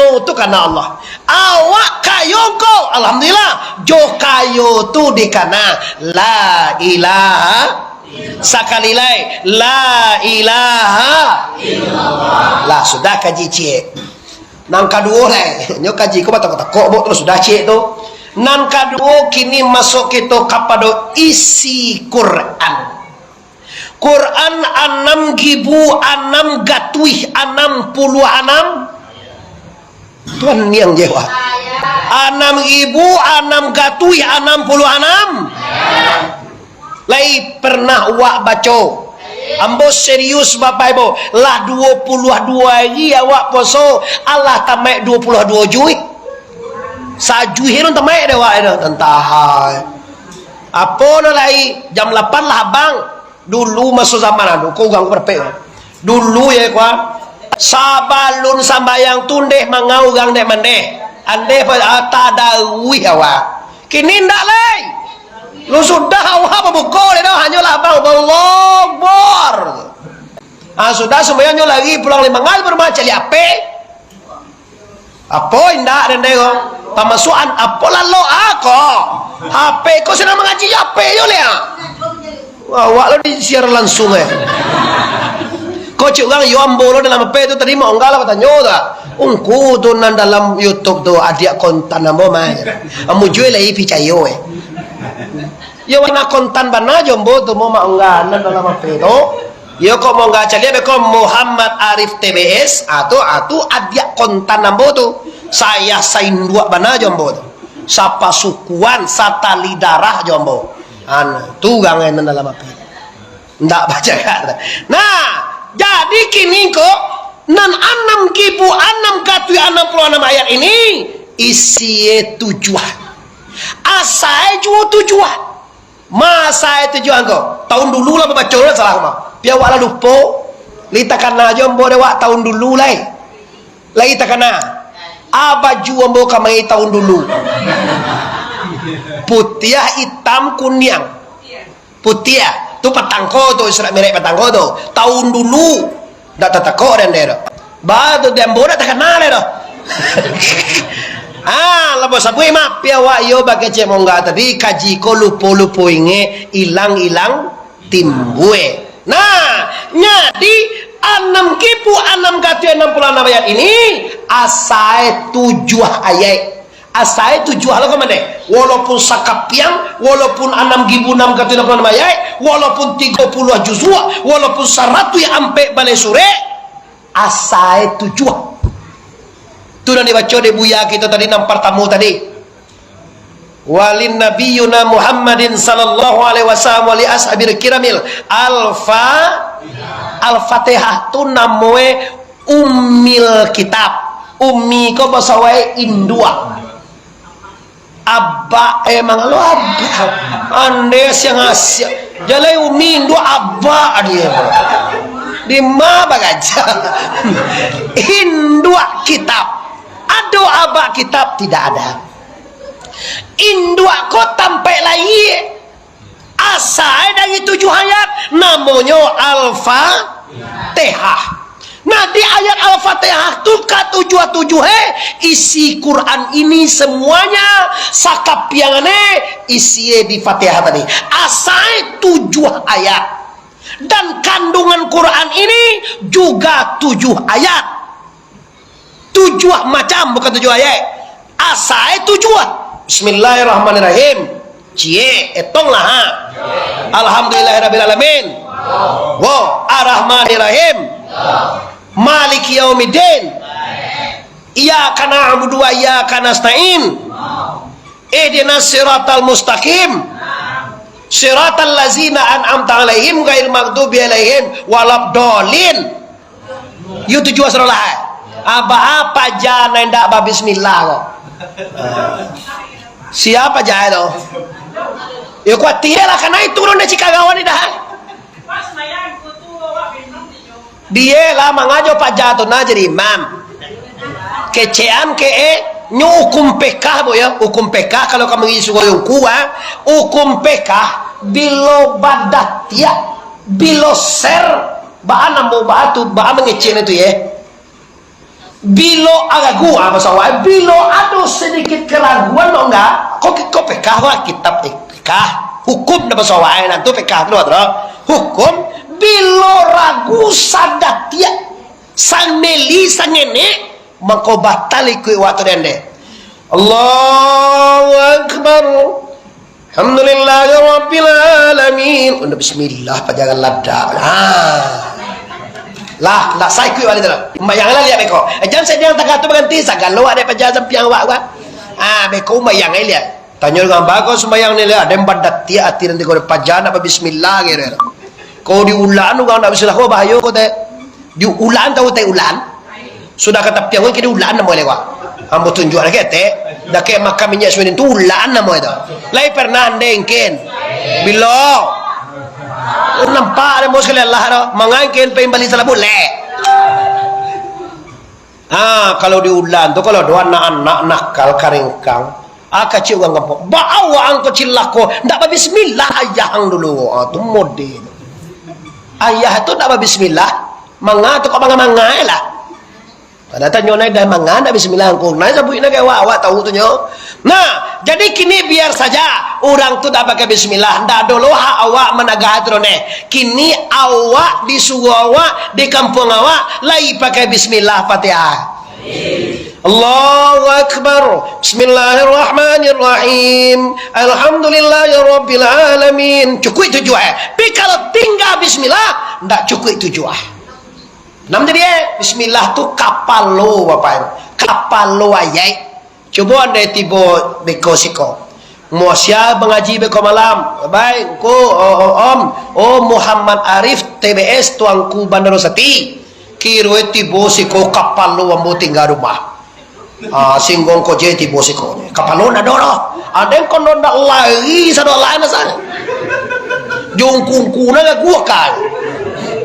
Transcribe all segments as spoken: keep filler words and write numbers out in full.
Kayo tu kana Allah. Awak kayo ko, alhamdulillah. Jo kayo tu dikana la ilaha, sakali lai, la ilaha illallah. Lah, sudah kaji ciek. Nan kaduo lai, nyo kaji ko batokok-tokok, bo, tu sudah ciek tu. Nan kaduo, kini masuak kito kapado isi Quran. Quran anam gibu anam gatuih anam puluah anam. Tuan niang je, wah. Anam gibu anam gatuih anam puluah anam. Lai pernah wak baco? Ambo serius, Bapak Ibu. Lah duo puluah duo ari awak poso, alah tamaik duo puluah duo juih. Sajuih alun tamaik dek awak tu, tantahai. Apo no lai, jam lapan lah abang. Dulu maso zaman anu, ko urang ko barapek ko. Dulu ye, ko, sabalun sambayang tu ndeh manga urang dek mandeh. Andeh pa-, ah, tadaruih awak. Kini ndak lai. Lu sudah awak babuko dek doh, hanyolah abang, Allahu Akbar. Ah, sudah sambayang nyo lari pulang lai manga, baru manga caliak ape. Apo indak, dendai ko? Pamasuakan apo lalok ako? H P ko sadang mangaji, H P yo leh, ah. Wah, awak lo disiar langsung, eh. Ko cik urang, yo ambo lo dalam H P tu tadi, Mak Ongga lah batanyo tu. Ungku tu nan dalam YouTube tu, adiak kontan ambo mah. Ambo jual lai picayo, eh. Yo, warna kontan bana jo ambo tu, Mak Ongga, nan dalam H P tu. Yo, kok Mak Ongga caliak beko Muhammad Arif T B S, ah, tu, ah, tu adiak kontan ambo tu. Sayah sainduak bana jo ambo tu. Sapasukuan, satali darah jo ambo. An, tu urang nan dalam H P. Ndak bacakak. Nah, jadi kini ko, nan anam gibu anam gatuih anam puluah anam ayat ini, isie tujuah. Asae juo tujuah. Masa itu juo angko. Tahun dulu lah babaco lah salah mah. Pi awak lah lupo. Lai takana jo ambo dek awak tahun dulu lai. Lai takana. A baju ambo kamari tahun dulu. Putiah, itam, kuniang. Putiah. Tu patangko tu, surat merek patangko tu. Tahun dulu. Ndak tatakok den deh tu. Ba tu, di ambo ndak takana lai tu. Ah, lah basabuik mah, pi awak iyo bakecek Mak Ongga tadi, kaji ko lupo-lupo ingek, ilang-ilang timbue. Nah, jadi anam gibu anam gatuih anam puluah anam ayat ini, asae tujuah ayat. Asae tujuah lo ka mande. Walaupun sakapiang, walaupun anam gibu anam gatuih anam puluah anam ayat, walaupun tigo puluah juzuk, walaupun saratuih ampek baleh surek, asae tujuah. Tu nan dibaco dek buya kito tadi, nan partamo tadi. Walin nabiyuna Muhammadin sallallahu alaihi wasallam wali ashabil kiramil alfa, Al-Fatihah tu namoe Ummil Kitab. Ummi ko baso wae induak. Abak, emang lo abak. Ande siang asiak. Jalai ummi induak abak dia. Di ma bagaja. Induak kitab. Ado abak kitab? Tidak ada. Induak ko tampek lai. Asae dari tujuah ayat, namonyo Al-Fatihah. Nah, di ayat Al-Fatihah tu ka tujuah-tujuah, eh, isi Quran ini semuanya, sakapiangan, eh, isie di Fatihah tadi. Asae tujuah ayat. Dan kandungan Quran ini juga tujuh ayat. Tujuah macam, bukan tujuah ayat. Asae tujuah. Bismillahirrahmanirrahim. Cie, etonglah, ha. Alhamdulillahirabbil alamin. Wo, Arrahmanirrahim. Maliki yaumiddin. Iyyaka na'budu wa iyyaka nasta'in. Ihdinas siratal mustaqim. Siratal lazina an'amta alaihim ghairil maghdubi alaihim waladdallin. Yu tujuah sudah lah. Aba apa ja nan indak babismillah ko? Siapa ja tu? Yo kuatie lah, kana itu nan dek Cikagawa ni dah. Die lah mangajo paja tu nah jadi imam. Kecekan ke, eh, nyo hukum pekah, bo, yo. Hukum pekah kalau ka mangisuruh ungku, ah. Hukum pekah, bilo badatiak, bilo ser, baa namo baa tu, baa mangecek tu, ye. Bilo aragu, ah, baso awak, bilo ado sadikit karaguan, kok enggak, kok, kok fikah, kok kitab fikah, hukum dah baso awak, eh, nan tu fikah tu, tu. Hukum, bilo ragu sadatiak, sameli, sangenek, mangko batal ikuik awak tu dendeh. Allahu Akbar. Alhamdulillahirabbil alamin. Udah bismillah, pajaran ladak. Ha. Lah, lah, sa ikuik baliak tu lah. Sumbayang lah liak beko. Eh, jan sadiang tagah tu baganti, sagalo ado paja sampiang awak kan. Ah, beko sumbayang ai liak. Tanyo urang, "Baa kau sumbayang ni liak?" Ado nan badatiak ati nanti kau paja nak babismillah gitu. Kau diulang urang nak bismillah, kau bahayo kau teh. Di ulan tahu teh ulan? Sudah ka tapi awak kini ulan namo lewat. Ambo tunjuk lagi teh. Dah kayak makan minyak suwinin tu ulan namo itu. Lai pernah ande ngkin? Bilo? Nampak dah bos kalian lah dah. Mangangkin pengen bali salah boleh. Ah, kalau di ulan tu, kalau ada anak-anak nakal karingkang, ah, kacik urang kampung. Baa awak ang ko cilako, ndak babismillah ayah ang dulu. Ah, tu model. Ayah tu ndak babismillah, manga tu kok manga-manga lah. Pada tanyo nai dah manga ndak bismillah angkung. Nai sabuik nai ka awak, awak tahu tu nyo. Nah, jadi kini biar saja urang tu dak pakai bismillah, ndak ado lo hak awak managah tu doh neh. Kini awak di surau awak, di kampuang awak, lai pakai bismillah Fatihah. Allahu Akbar. Bismillahirrahmanirrahim. Alhamdulillahirabbil alamin. Cukuik tujuah, eh. Tapi kalau tingga bismillah, ndak cukuik tujuah. Nan tadi, eh, bismillah tu kapalo, Bapak Ibu. Kapalo ayat. Cubo andai tibo beko siko. Mo sia mangaji beko malam. Baik, ngku, oh, oh, om. Oh, Muhammad Arif, T B S, Tuanku Bandaro Sati. Kiro tibo siko kapalo ambo tingga rumah. Ah, singgong ko je tibo siko. Kapalo ndak ado doh. Ado nan kono ndak lari sado lain asa. Jongkungku nan gaguah kai.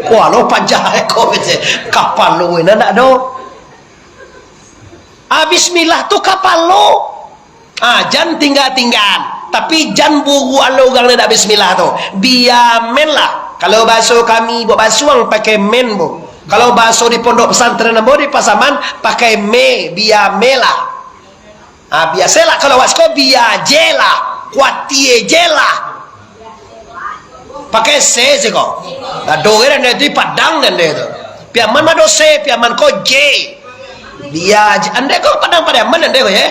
Kualo pajah ko je. Kapalo nan ndak ado. Ah, bismillah tu kapalo. Ah, jan tingga-tinggaan. Tapi jan buruak lo urang nan dak bismillah tu. Bia men lah. Kalau baso kami, buek basuang pakai men, bu. Kalau baso di pondok pesantren ambo di Pasaman, pakai me, bia me lah. Ah, biasolah kalau awak siko bia je lah, kuatie je lah. Pakai se siko. Ado urang nan di Padang nan tu. Piaman mah do se, piaman ko je. Bia je. Andai ko Padang Pariaman andai ko, ye.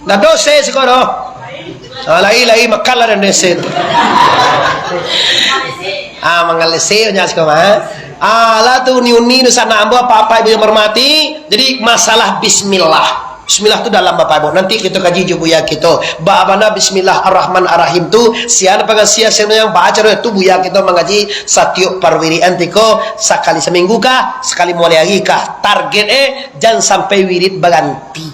Ndak do se siko doh. Ah, lai, lai, makan lah dan se tu. Ah, mangalese nya siko mah. Ah, lah tu uni-uni tu sanak ambo, apak-apak ibu yang hormati. Jadi, masalah bismillah. Bismillah tu dalam, Bapak Ibu. Nanti kita kaji jo buya kita. Ba-, bana Bismillahirrahmanirrahim tu, sia nan pangasiah, sia nan yang baca tu buya kita mangaji satiok parwirian tiko, sakali saminggu kah, sakali mulai hari kah. Target, eh, jan sampai wirid baganti.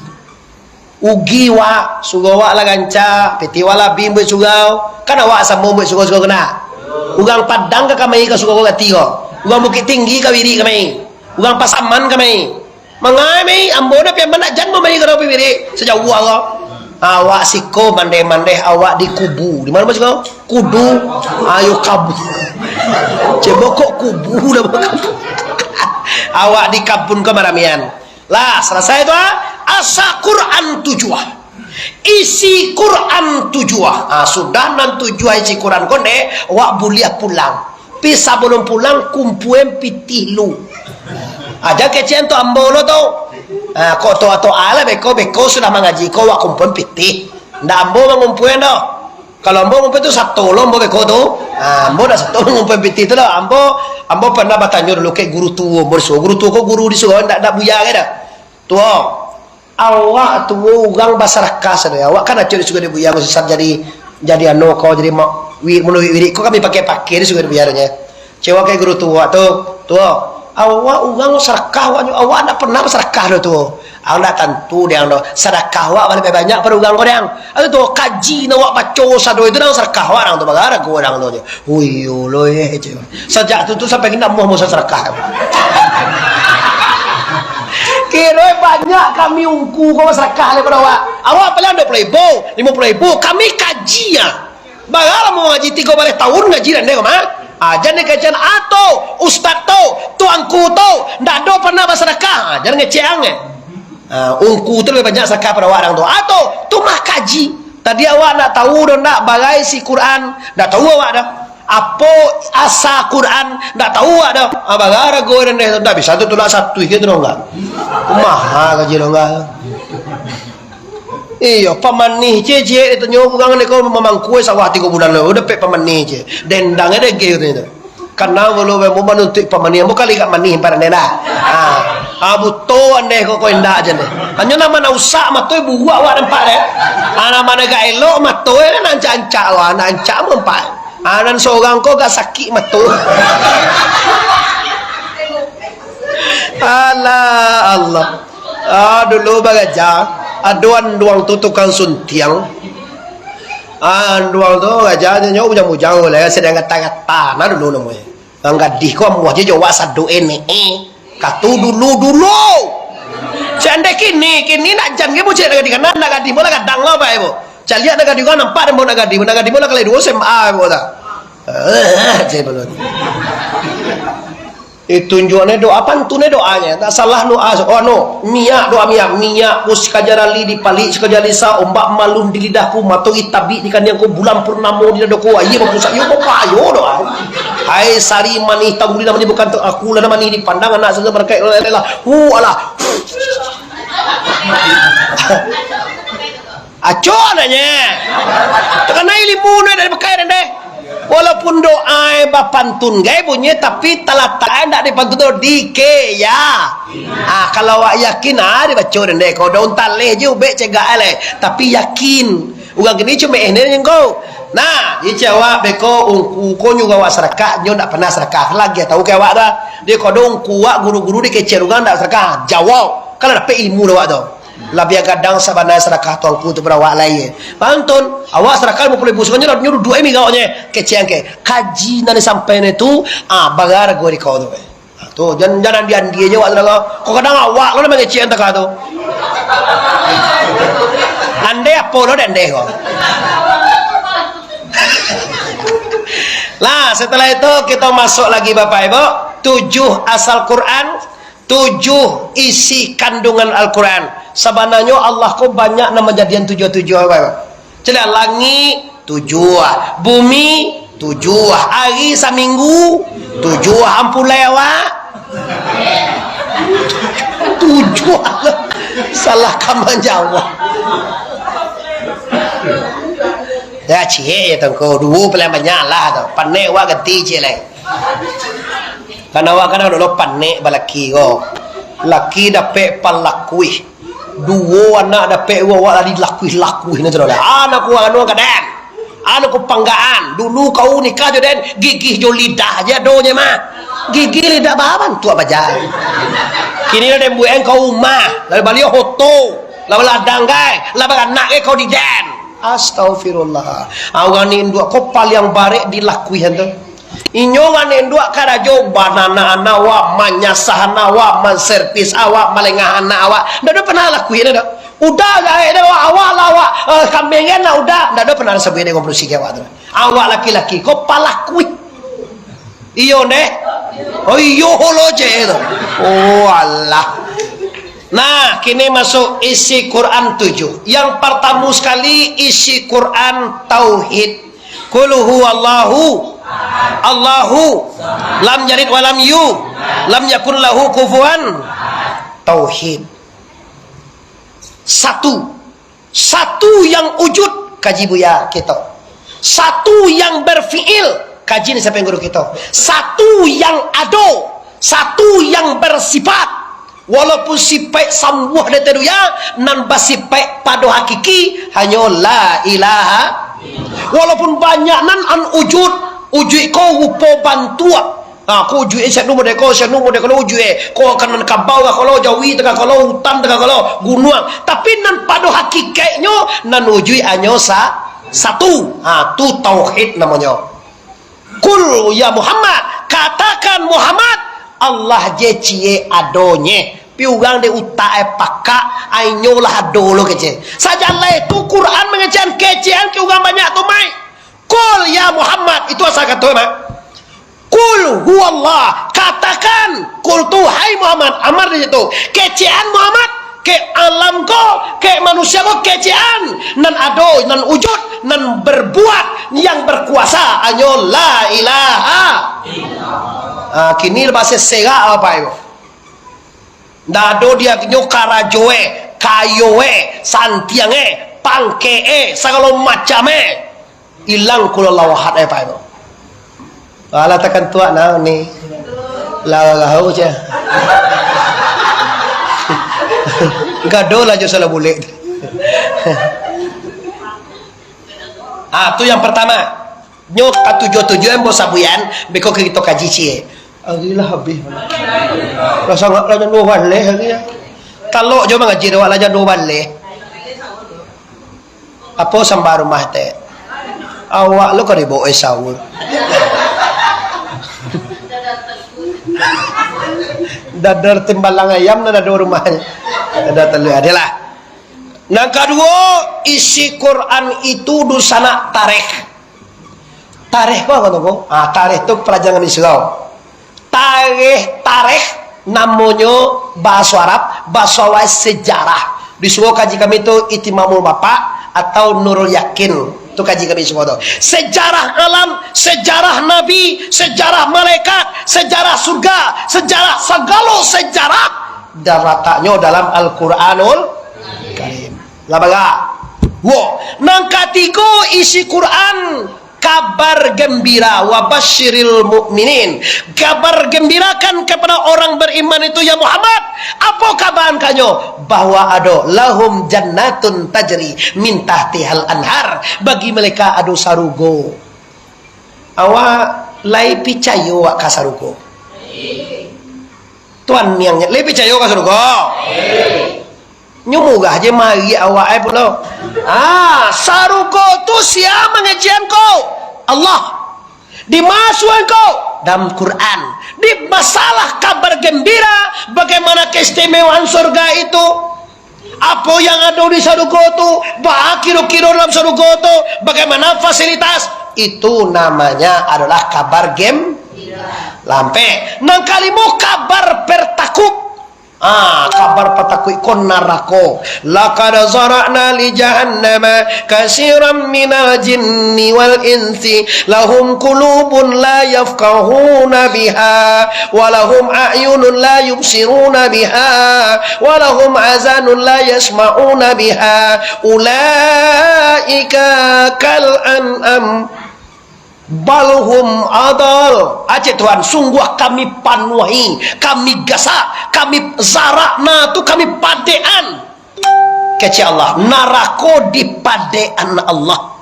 Ugi wak, surau wak lah rancak, pitih wak lah abih buek surau. Kan awak samo buek surau-surau kena. Urang Padang ka kamari ka surau ganti ko. Urang Bukittinggi ka wirid kamari. Urang Pasaman kamari. Mangai mai, ambo na pian mandak jan mamari ka urang wirid. Sajauah ko. Awak siko mandeh-mandeh, awak di kubu. Di mano siko? Kudu. Ayo kabu. Cebok kok kubu dah kabu. Awak di kabun ko maramian. Lah, salasai tu, ah. Asa Quran tujuah. Isi Quran tujuah. Ah, sudah nan tujuah isi Quran ko, ndeh, awak buliah pulang. Pi sabalum pulang, kumpuan pitih lu. Aja kecek tu ambo lo tu. Ah, kok toa-toa lah beko, beko sudah mangaji ko, awak kumpuan pitih. Ndak ambo mangumpuan doh. Kalau ambo ngumpul tu sato lo ambo beko tu. Ha, ambo dah sato ngumpul pitih tu lah. Ambo, ambo pernah batanyo dulu ka guru tuo ambo di surau. Guru tuo ko guru di surau, ndak, ndak buya ka dah. Tuo, awak tuo urang basarakah sajo. Awak kan acok di surau di buya, sesat jadi, jadi anu ko, jadi ma-, wi-, manuruik wirid ko kami pakai-pakai di surau di buya nyo. Cewek ka guru tuo tu, "Tuo, awak urang sarakah awak nyo, awak ndak pernah basarakah doh tuo." Ang ndak tantu dek ang tu. Sadakah awak balebih banyak pado urang ko dek ang. Ado tu kaji nan awak baco sado itu nan sadakah awak dek ang tu, bagarago dek ang tu. Oh iyo lo ye, cek. Sajak tu tu sampai kini nak muah-muah sadakah. Kiro banyak kami ungku ko sadakah daripada awak. Awak paling duo puluah ribu, limo puluah ribu, kami kaji ya. Baralah mau ngaji tigo baleh tahun ngaji dek ang ko mah. Ah, jan dikecekan, "Ah, tu, ustaz tu, tuanku tu, ndak ado pernah basadakah." Ah, jan ngecek ang, eh. Ah, ungku tu lebih banyak sadakah pado awak dang tu. "Ah, tu, tu mah kaji." Tadi awak ndak tahu doh ndak bagai isi Quran, ndak tahu awak doh. Apo asa Quran, ndak tahu awak doh. Ah, bara rago rendeh tu, ndak bisa tu tulak satu iko tu doh enggak. Maha kaji doh enggak. Iyo, pamanih ciek-ciek ditanyo urang ni ko mamangkua sawah tigo bulan lo, dapek pamanih ciek. Dendang ado ge katonyo tu. Kana bolo be, mau manuntuik pamanih, mau kali gak manih empat ande dah. Ha. Ha, buto ande ko, ko indak aja ande. Hanyo nama nak usak mato buruak awak nampak deh. Ha, nama nak gak elok mato kan ancak-ancak awak, nak ancak mau empat. Ha, nan sorang ko gak sakik mato. Alah, Allah. Ah, dulu baraja, ado anduang tu tukang suntiang. Ah, anduang tu raja nyo bujang-bujang lah, sadang gata-gata nah dulu namonyo. Urang gadih ko amuah je jo awak sadok enek, eh. Kato dulu-dulu. Cek ande kini, kini nak jan ge bucek nak gadih, kana nak gadih bola gadang lo bae, Bu. Caliak nak gadih ko nampak dek nak gadih, nak gadih bola kalai duo S M A, Bu, ta. Eh, cek balun. Eh, tunjuaknyo doa, pantunnyo doanyo. Tak salah doa. Oh, anu, minyak, doa minyak. Minyak ku sikaja rali di palik, sikaja lisa, ombak malun di lidahku, matoari tabik di kaniangku, bulan purnamo di dadoku, aia bapusak, yo, bapayo doa. Hai sari manih, tabulilah manih, bukan tu aku lah manih dipandang, anak saja berkait, lah, lah, lah. Hu, alah. Acok nadaknyo. Takana ilimu no dari pakai deh. Walaupun doa bapantun gai bunyi, tapi talatak ndak dipantun tu dikeya. Ah, kalau awak yakin, ah, dibaco deh. Kau daun taleh je ubek cegak leh. Tapi yakin. Urang kini cuma eh ni ko. Nah, ica awak beko ungku ko nyuruh awak sadakah, nyo ndak pernah sadakah. Lagi tahu ke awak tu. Dia kodo ungku awak guru-guru dikecek urang ndak sadakah. Jawab. Kalau dapek ilmu dah awak tu. Labiah gadang sabana sadakah tuanku tu pado awak lai. Pantun, awak sadakah limo puluah ribu sagonyo, nyo duduak ai migaknyo. Kecek angke. Kaji nan disampaian itu, ah, bara rago di kau tu. Ah, tu, jan, jan andi-andi aja awak tu. Kau kadang awak lo nan mangecek antaka tu. Andeh apo lo dendeh kau. Lah, setelah itu kita masuk lagi Bapak Ibu, tujuh asal Quran, tujuh isi kandungan Al-Quran. Sabananyo Allah ko banyak nan manjadian tujuah-tujuah, Bapak. Caliak, langik tujuah, bumi tujuah, ari saminggu tujuah, ampulai awak tujuah. Salah ka manjawab. Ya, ciek je tongko, duo paling banyak lah tu. Panek awak ganti ciek lai. Kan awak kan ado lo panek balaki ko. Laki dapek palakuih. Duo anak dapek duo, awak lah dilakuih-lakuih ni tu lah. Anak ku anu ka den. Anak ku panggaan. Dulu kau nikah jo den, gigih jo lidah je adonyo mah. Gigih lidah babantuak baja. Kini lah den buek kau rumah, lah bali hoto, lah baladang gai, lah baranak gai kau di den. Astagfirullah. Ah, urang ni induak ko paliang barek dilakuihan tu. Inyo urang ni induak karajo banana anak awak, manyasah anak awak, manservis awak, malengah anak awak. Ndak ado pernah lakuin ado. Udah jahek dah awak, awak lah awak, eh, kambiang lah udah. Ndak ado pernah sabuik dek urang padusi ka awak tu. Awak laki-laki ko palakui. Iyo, ndeh? Oh, iyo, lo je tu. Oh, alah. Nah, kini masuk isi Quran tujuh. Yang pertama sekali, isi Quran tauhid. Qul huwallahu, Allahu, lam yalid walam yu, lam yakun lahu kufuwan, tauhid. Satu. Satu yang wujud, kaji buya kito. Satu yang berfiil, kaji ni sampai guru kito. Satu yang ado, satu yang bersifat. Walaupun sipaik sambuah dek dunia, nan basipaik pado hakiki, hanyo la ilaha. Walaupun banyak nan an wujud, wujud ko rupo bantuak. Ha, ko ujuik e, sianu model ko, sianu model ko lo ujuik e. Ko kanan kabau ka ko lo, jawi tangah ko lo, hutan tangah ko lo, gunuang. Tapi nan pado hakikaiknyo, nan ujuik anyo sa-, satu. Ha, tu tauhid namonyo. Qul ya Muhammad, katakan Muhammad, Allah je ciek adonye. Pi urang dek utak e pakak, ainyo lah ado lo kecek. Sajalai tu Quran mangecekan kecekan ke urang banyak tu, mai. Qul ya Muhammad, itu asa kato, mak. Qul huwallah, katakan, qul tu, hai Muhammad, amar di situ, kecekan Muhammad, kek alam ko, kek manusia ko kecekan, nan ado, nan wujud, nan berbuat, yang berkuasa, hanyo la ilaha. Ah, kini lah baserak Bapak Ibu. Ndak ado di atinyo karajo e, kayo e, santiang e, pangkek e, sagalo macam e. Ilang qul huwallahu ahad e, Pak, tu. Alah, takan tuak nah ni. Lah, lah, lah, je. Gado lah jo salah bulek. Ah, tu yang pertama. Nyo katujuah-tujuah ambo sabuikan, beko kito kaji ciek. Ari lah abih. Lah sangaik lah jam duo baleh ari, ah. Talok jo mangaji dek awak lah jam duo baleh. Apo sambah rumah teh? Awak lo ka dibaok e sahur. Dadar timbalang ayam lah dado rumah. Ada telur, adalah. Nan kaduo, isi Quran itu dunsanak tarikh. Tarikh ko apo tu, ko? Ah, tarikh tu palajaran kami surau. Tarikh, tarikh namonyo bahaso Arab, bahaso awak sejarah. Di surau kaji kami tu Itimamul Bapak atau Nurul Yakin. Tu kaji kami surau tu. Sejarah alam, sejarah nabi, sejarah malaikat, sejarah surga, sejarah sagalo sejarah. Dan lataknyo dalam Al-Quranul Karim. Lah bara. Wo, nan katigo isi Quran, kabar gembira, wa basyiril mu'minin. Kabar gembirakan kepada orang beriman itu, ya Muhammad. Apo kabaankanyo? Bahwa ado lahum jannatun tajri min tahtihal anhar. Bagi mereka ado sarugo. Awak lai picayo awak ka sarugo? Tuan niang lai picayo ka sarugo? Nyo murah je mari awak ai pulo. Ah, sarugo tu sia mangecekan ko? Allah. Dimasuakan ko dalam Quran. Di masalah kabar gembira, bagaimana keistimewaan surga itu? Apo yang ado di sarugo tu? Baa kiro-kiro dalam sarugo tu? Bagaimana fasilitas? Itu namanya adalah kabar gem-, lampe. Nan kalimo, kabar pertakuik. Ah, kabar patakuik ko narako. Laqad zara'na li jahannama katsiran minal jinni wal insi, lahum qulubun la yafqahuna biha, wa lahum a'yunun la yubsiruna biha, wa lahum azanun la yasma'una biha, ulaika kal an'am, bal hum adal. Aceh Tuhan, sungguah kami panuahi, kami gasak, kami zarakna tu, kami padekan. Kecek Allah, narako dipadekan Allah.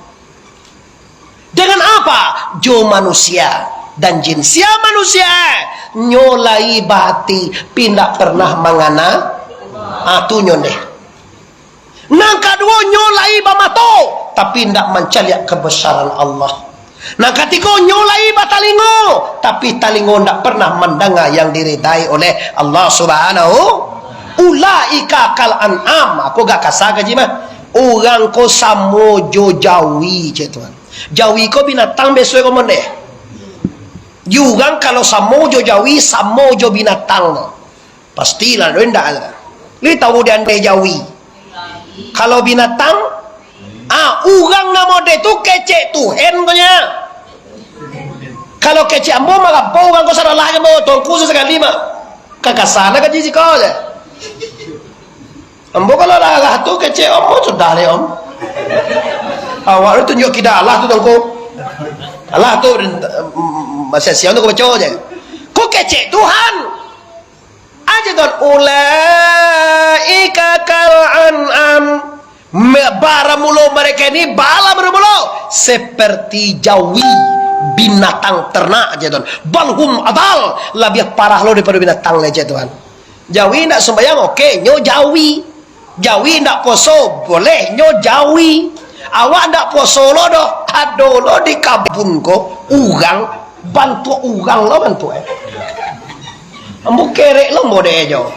Dengan apa? Jo manusia dan jin. Sia manusia, nyo lai bahati, tapi indak pernah mangana. Ah, tu nyo deh. Nan kaduo, nyo lai bamato, tapi indak mancaliak kebesaran Allah. Nan katigo, nyo lai batalingo, tapi talingo indak pernah mandanga yang diridai oleh Allah Subhanahu. Ulaika kal an'am. Apo gak kasa kaji mah? Urang ko samo jo jawi, cek Tuhan. Jawi ko binatang biaso ko mondeh. Di urang kalau samo jo jawi, samo jo binatang ko. Pastilah, do indak lah. Lai tahu di andai jawi. Kalau binatang, ah, urang namo de tu kecek Tuhan ko nyo. Kalau kecek ambo, mangapa urang ko salah ambo, tongku sesekali mah. Kakasana kaji siko je. Ambo kalau lah tu kecek ambo, sudah deh, Om. Awak tu tunjuk kida Allah tu, tongku. Allah tu, mm, masih siang tu ko baco je. Ko kecek Tuhan. Aja Tuhan, ulaika kal an'am. Me-, baramulo mereka ini bala baramulo seperti jawi, binatang ternak, aja Tuhan. Bal hum adal, labiah parah lo daripada binatang, aja Tuhan. Jawi ndak sumbayang, oke, nyo jawi. Jawi ndak poso, boleh, nyo jawi. Awak ndak poso lo doh, ado lo di kabun ko, urang, bantuak urang lo bantuak, eh. Ambo kerek lo ambo dek e jo.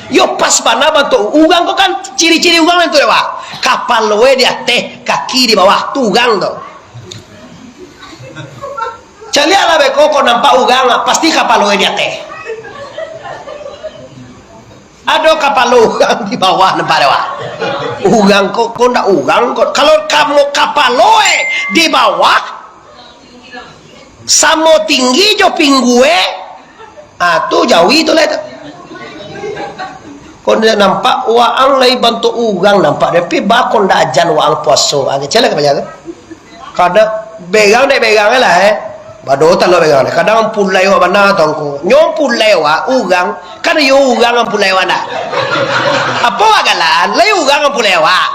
Yo pas bana bantuak urang ko kan, ciri-ciri urang tu, Pak. Kapalo e di ateh, kaki di bawah, tu urang tu. Caliaklah beko, kok nampak urang, pasti kapalo e di ateh. Ado kapalo urang di bawah, nampak dek awak? Urang ko, ko ndak urang ko. Kalau kamu kapalo e di bawah, samo tinggi jo pinggua e, ah, tu jawi tu lah tu. Ko ndak nampak, waang lai bantuak urang nampak, tapi baa ko ndak ajan waang puaso, ah, kecek lah ka paja tu. Kadang berang dek berang lah, eh. Bado talo berang dek. Kadang pulai awak bana tongko. Nyo pulai awak, urang. Kan iyo urang nan pulai awak ndak? Apo awak galak? Lai urang nan pulai awak.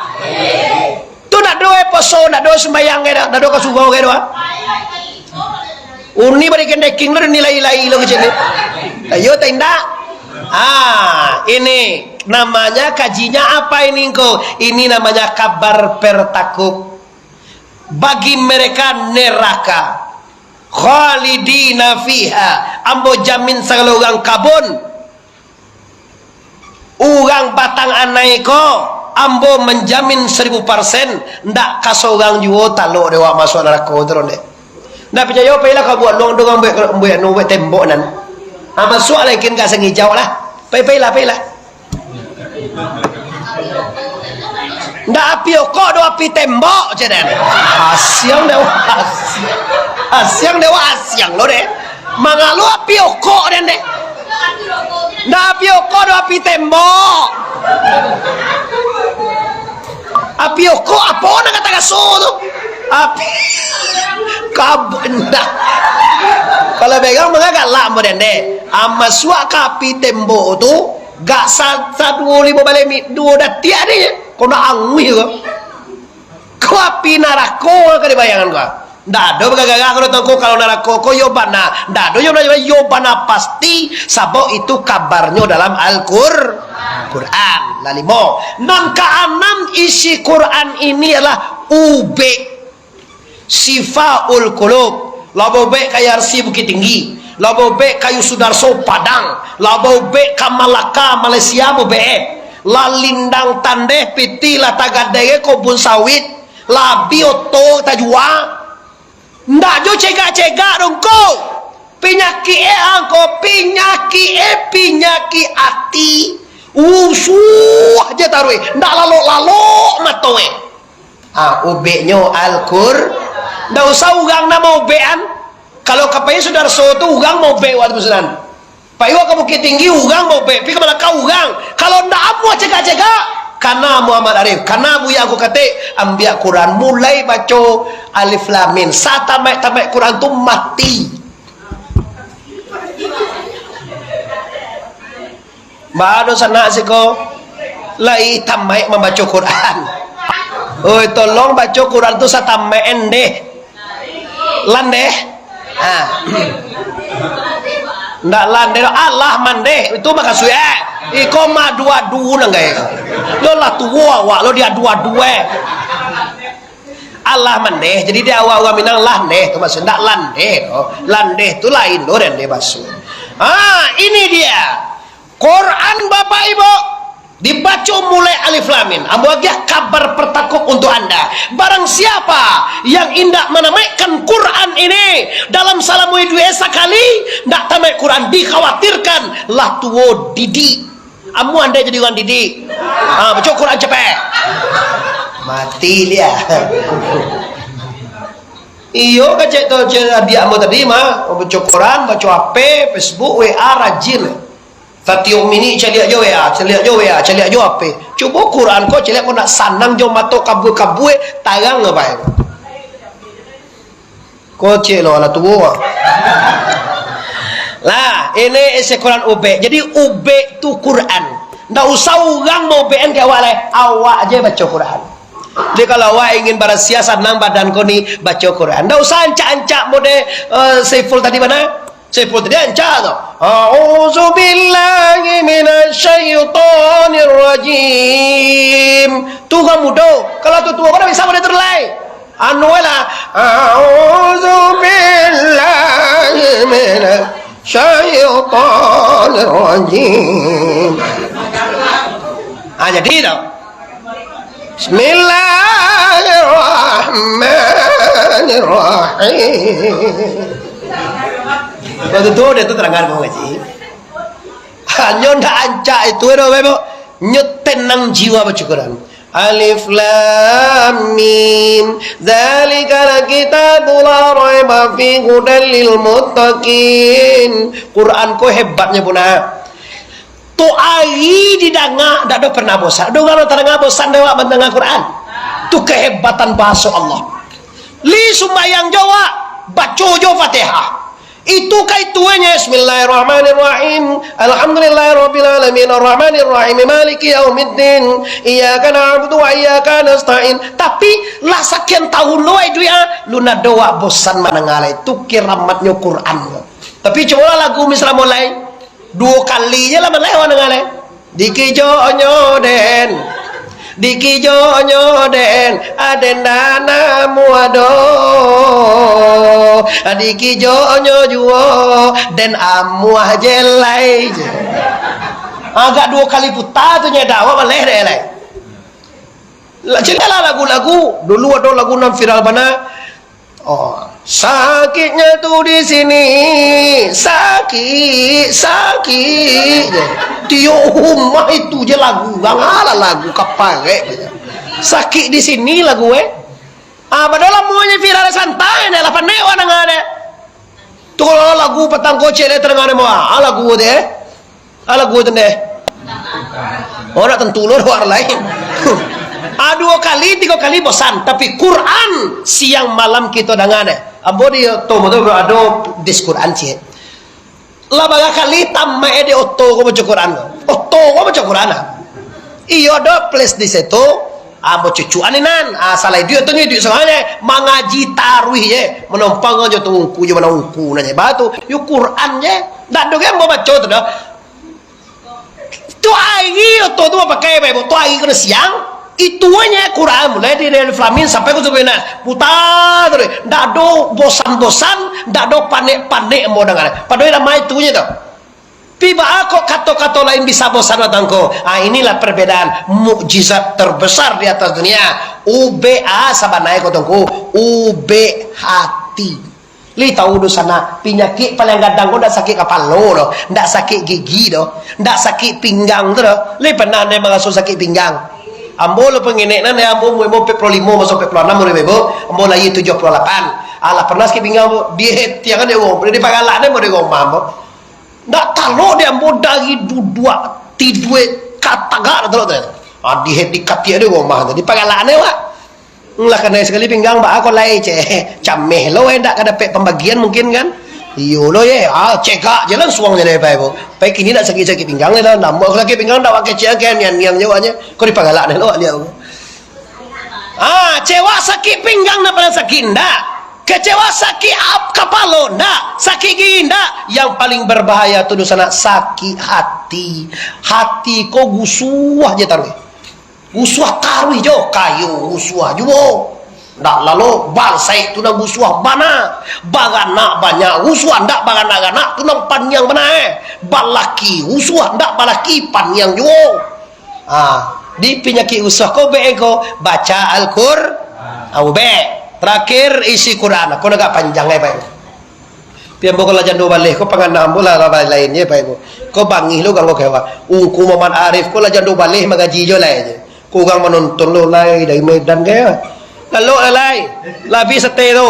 Tu ndak ado, eh, poso, ndak ado sumbayang ke dah, ndak ado ka surau ke dah. Uni bari kendeking lo nilai lai lo kecek ni. Ayo, tak indak? Ah, ini namanya kajinya apa ini engkau? Ini namanya kabar pertakuk. Bagi mereka neraka. Khalidina fiha. Ambo jamin sagalo urang kabun. Urang batang anai ko, ambo manjamin saribu parsen, ndak ka sorang juo talok dek awak masuak narako tu, dek. Ndak picayo, pailah ka buek longdong, buek, buek anu, buek tembok nan. Ah, masuak lah kin ka sangijau lah. Pai, pailah, pailah. Ndak api okok doh, api tembok, cek den. Asiang dek awak, asiang. Asiang dek awak, asiang lo deh. Mangalo api okok den deh. Ndak api okok doh, api tembok. Api okok apo nan ka taraso tu? Api kab-, ndak. Kalau berang manggalak mo den deh. Ah, masuak ka api tembok tu, gak sa-, saduo limo baleh mi-, duo datiak deh, kok nak anguih ko. Ko api narako ka dibayangkan ko. Ndak ado bagagah ko, tau ko, kalau narako ko yo bana. Ndak ado yo bana, yo bana pasti, sabab itu kabarnyo dalam Al-Qur-, Quran. Lah limo. Nan kaanam isi Quran ini adalah ubek. Sifaul Qulub, labo bek ka Yarsi Bukittinggi, labo bek kayu Sudarso Padang, labo bek ka Malaka, Malaysia, bo bek. Lah lindang tandeh pitih, lah tagadai kobun sawit, lah abih oto tajua. Ndak jo cegak-cegak dongko. Pinyakik e angko, pinyakik e, pinyakik ati. Usuah je taruih, ndak lalok-lalok mato e. Ah, ubeknyo Al-Qur-, ndak usah urang nan maubekan. Kalau ka pai Sudarso tu, urang maubek wakatu pesanan. Pai wak ka Bukittinggi, urang maubek. Pai ka Malaka, urang. Kalau ndak amuah cegak-cegak, kana Muhammad Arif, kana buya angku katek, ambiak Quran, mulai baco Alif Lam Mim. Satamaik-tamaik Quran tu mati. Bado sanak siko, lai tamaik mambaco Quran. Oi, tolong baco Quran tu satamaik endeh. Landeh. Ha. Ndak landeh doh, alah mandeh. Itu makasuik e. Iko mah adu-adu nan gai. Lo lah tuo awak lo diadu-adu e. Alah mandeh, jadi di awak urang Minang landeh tu maksud, ndak landeh tu. Landeh tu lain tu, landeh baso. Ha, ini dia. Quran, Bapak Ibu, dibaco mulai Alif Lam Mim. Ambo agiah kabar pertakuk untuk anda. Barang siapa yang indak manamaikkan Quran ini dalam salamo iduik sakali, ndak tamaik Quran, dikhawatirkan lah tuo didik. Amuah andai jadi urang didik. Ha, baco Quran capek. Mati dia. Iyo, kecek tu, cek adiak ambo tadi mah, baco Quran, baco H P, Facebook, W A, rajin. Satiok minik caliak jo W A, caliak jo W A, caliak jo H P. Cubo Quran ko caliak ko nak sanang jo mato kabua-kabua, tarang apo e. Kocek lo, alah tuo. Lah, ini isi Quran ubek. Jadi, ubek tu Quran. Ndak usah urang maubekan ka awak lai. Awak je baco Quran. Jadi, kalau awak ingin barasiah, sanang badan ko ni, baco Quran. Ndak usah ancak-ancak mode, eh, Saiful tadi mana? Saiful tadi ancak tu. A'udzubillahi minasyaitonirrajim. Tu urang mudo. Kalau tu tuo, ko ndak bisa mode tu lai. Anu lah, "A'udzubillahi minasyaitonirrajim." Ah, jadi tu. Bismillahirrahmanirrahim. Kalau tu, tu, dia tu terangkan, Bang Haji. Hanyo ndak rancak itu, ado, Bapak. Nyo tenang jiwa baco Quran. Alif Lam Mim. Dzalikal kitabu la raiba fihi hudan lil muttaqin. Quran ko hebatnyo punyo. Tu ari didanga, dak ado pernah bosan. Ado urang tadanga bosan dek awak mandanga Quran? Tu kehebatan bahaso Allah. Lai sumbayang jo awak, baco jo Fatihah. Itu ka itu nyo, Bismillahirrahmanirrahim. Alhamdulillahirabbil alamin, arrahmanirrahim, maliki yaumiddin. Iyyaka na'budu wa iyyaka nasta'in. Tapi lah sakian tahun lo ai duit ah, alun ado awak bosan mandanga lai. Tu keramatnyo Quran. Tapi cubolah lagu Misra Molai. Duo kali je lah maleh awak danga lai. Dikijonyo den, dikijonyo den, aden ndak namuah doh. Dikijonyo juo, den amuah je lai je. Agak duo kali puta tu nyo dak awak maleh dek lai. Lah, caliaklah lagu-lagu. Dulu ado lagu nan viral bana. Oh, sakiknyo tu di sini, sakik, sakik je. Tiok rumah itu je lagu, urang alah lagu kaparek je. Sakik di sini lagu, eh. Ah, padahal lamunyo viral santai, dak lah pandai urang danga dek. Tu kalau lagu patang kocek lai tadanga dek, ah, lagu tu, eh. Ah, lagu tu deh. Oh, nak tentu lo, luar lain. Ah, duo kali, tigo kali bosan. Tapi Quran siang malam kito danga deh. Ambo di oto tu ado dis Quran ciek. Lah bara kali tamaik di oto ko baco Quran ko. Oto ko baco Quran ah. Iyo, ado plus di situ. Ambo cucuan inan, ah, salah iduik tu nyo iduik sabananyo, mangaji taruih je, manompang jo tu ungku jo mano ungku nanye. Bah tu, yo Quran je. Ndak ado ge ambo baco tu doh. Tu ari oto tu bapakai, Bapak Ibu. Tu ari kena siang, itu aja Quran mulai dari Alif Lam Mim sampai ke Sabina. Putar terus. Ndak ado bosan-bosan, ndak ado panek-panek ambo danga. Padahal ramai tu je tu. Pi baa kok kato-kato lain bisa bosan batang ko? Ah, inilah perbedaan mukjizat terbesar di atas dunia. Ubek ah, sabanai ko tungku, ubek hati. Li tahu doh sanak, pinyakik paling gadang ko ndak sakik kapalo doh, ndak sakik gigi doh, ndak sakik pinggang tu doh. Li pernah anda maraso sakik pinggang? Ambo lo pengenek nan, ambo umur ambo empat puluh lima maso empat puluh enam urang bebo, ambo lahir tujuh puluh lapan. Alah pernah sakik pinggang ambo, di tiang kan di rumah, di pagalak ni ambo di rumah ambo. Ndak talok di ambo dari duduak tidue ka tagak ndak talok tu. Ah, di head di katiak di rumah tu, di pagalak ni, Wak. Lah kanai sakali pinggang, baa ko lai, ceh. Cameh lo, eh, ndak ka dapek pambagian mungkin kan. Iyo lo, ye. Ah, cegak je langsuang je deh, pai ko. Pai kini ndak sakik-sakik pinggang ni lah. Nambah sakik pinggang ndak wak kecek kan, nian-nian je wak nye. Ko di pagalak ni lo, wak liak ko. Ah, cewak sakik pinggang ndak paling sakik, ndak. Kecewa sakik ap-, kapalo, ndak. Sakik gigi, ndak. Yang paling berbahaya tu, dunsanak, sakik hati. Hati ko gusuah je taruih. Gusuah taruih jo, kayo gusuah juo. Ndak lalo, bansaik tu nan gusuah bana. Baranak banyak gusuah, ndak baranak-ranak tu nan paniang bana, eh. Balaki gusuah, ndak balaki paniang juo. Ah, di pinyakik gusuah ko ubek ko, baca Al-Qur-, ah, ubek. Terakhir, isi Quran. Ko agak panjang, eh, Pak. Pi ambo ko lah jando baleh, ko pangana ambo lah, lah lain je, Pak Ibu. Ko bangih lo ganggu kewa. Ungku Muhammad Arif ko lah jando baleh mangaji jo lai je. Ko urang manonton lo lai dari Medan ke. Lalok lah lai. Labiah sate tu.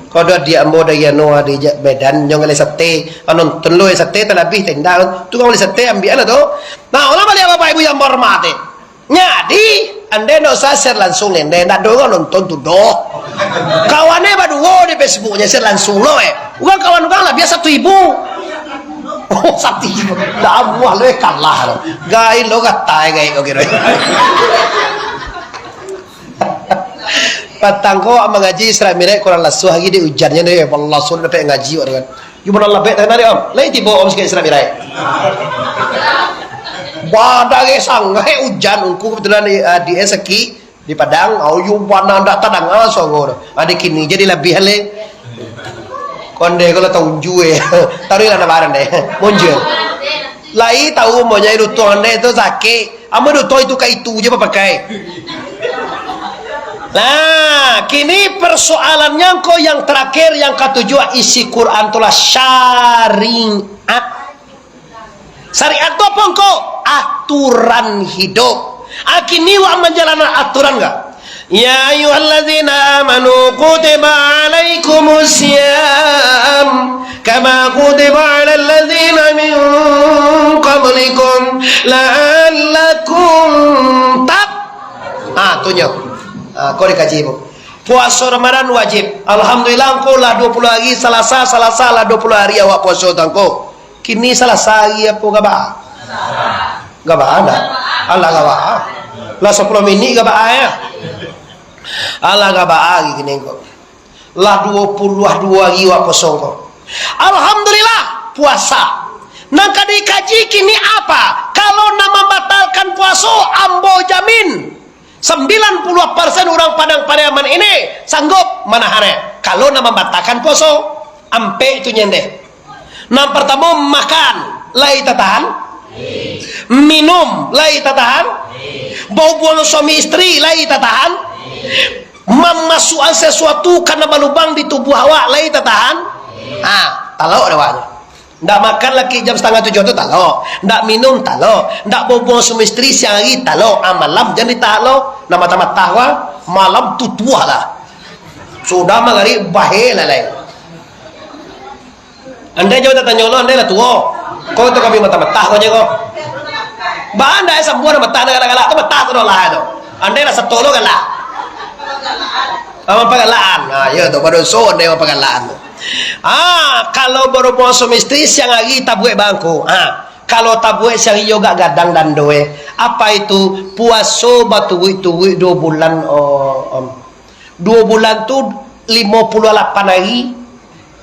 Ko ado adiak ambo dari anu, dari ja-, Medan, nyo ngalih sate. Manonton lo sate talabiah tenda. Tu urang bali sate, ambiak lah tu. Nah, ulah baliak Bapak Ibu yang bahormati. Jadi, andai ndak usah share langsung ni, andai ndak ado urang nonton tu doh. Kawan eh baduo di Facebook-nyo, share langsung lo eh. Urang kawan urang lah, biasa satu ribu. Oh, satu ribu. Ndak amuah lo eh, kalah lo. Gain lo katai, gain lo kiro. Patang ko mangaji Isra Mi'raj kurang lasuah lagi di ujannyo ni, Allah suruh dapek ngaji wak dengan. Yo bana labek tanah dia, Om. Lai tibo Om sakik Isra Mi'raj. Badai sangaik ujan, ungku kebetulan di, ah, di, eh, sakik di Padang, au yo bana ndak tadanga suaro tu. Ado kini jadi labiah le. Konde ko lah taunju eh. Taruih lah nabaran deh. Monjur. Lai tahu mo nyai duto ande tu sakik. Amo duto itu ka itu je bapakai. Nah, kini persoalannya ko yang terakhir, yang katujuah, isi Quran tu lah syariat. Syariat tu apo ko? Aturan hidup. Ah, kini wak manjalankan aturan ko? Ya ayyuhalladzina amanu kutiba alaikumus siyam kama kutiba alal ladzina min qablikum la'allakum tat-, ah, tu nyo. Ah, ko dikaji, Bu. Puaso Ramadan wajib. Alhamdulillah, angko lah dua puluah hari, Salasa, Salasa lah dua puluah hari awak puaso tu angko. Kini Salasa hari apo, Gabaa? Gabaa ndak? Alah, Gabaa. Lah sapuluah minik Gabaa, yo. Alah, Gabaa hari kini ko. Lah dua puluah duo hari awak puaso ko. Alhamdulillah, puasa. Nan ka dikaji kini apa? Kalau nan mambatalkan puaso, ambo jamin, sambilan puluah persen urang Padang Pariaman ini sanggup manahannyo. Kalau nak mambatalkan puaso, ampek tu nyo ndeh. Nan partamo, makan, lai tatahan? Minum, lai tatahan? Bahubuangan suami istri, lai tatahan? Mamasuakan sasuatu ka nan balubang di tubuah awak, lai tatahan? Ha, talok dek awaknyo. Ndak makan laki jam satangah tujuah tu, talok. Ndak minum, talok. Ndak bahubuangan suami istri siang hari, talok. Ah, malam jan ditahan lo. Nan matah-matah ko, malam tutuah lah. Sudah magarib, bahe lah lai. Andai jauah tatanyo lo, andai lah tuo. Ko tu kami matah-matah ko je ko. Ba andai sambuah nan matah nan galak-galak tu, matah tu lah tu. Andai lah sato lo galak. Ah, mampagalaan. Ah, iyo tu, badoso andai mampagalaan tu. Ah, kalau bahubuangan suami istri siang hari tabuek bangko. Ah, kalau tabuek siang hari yo gak gadang dando, eh. Apa itu? Puaso baturuik-turuik duo bulan, oh, om. Duo bulan tu limo puluah lapan hari.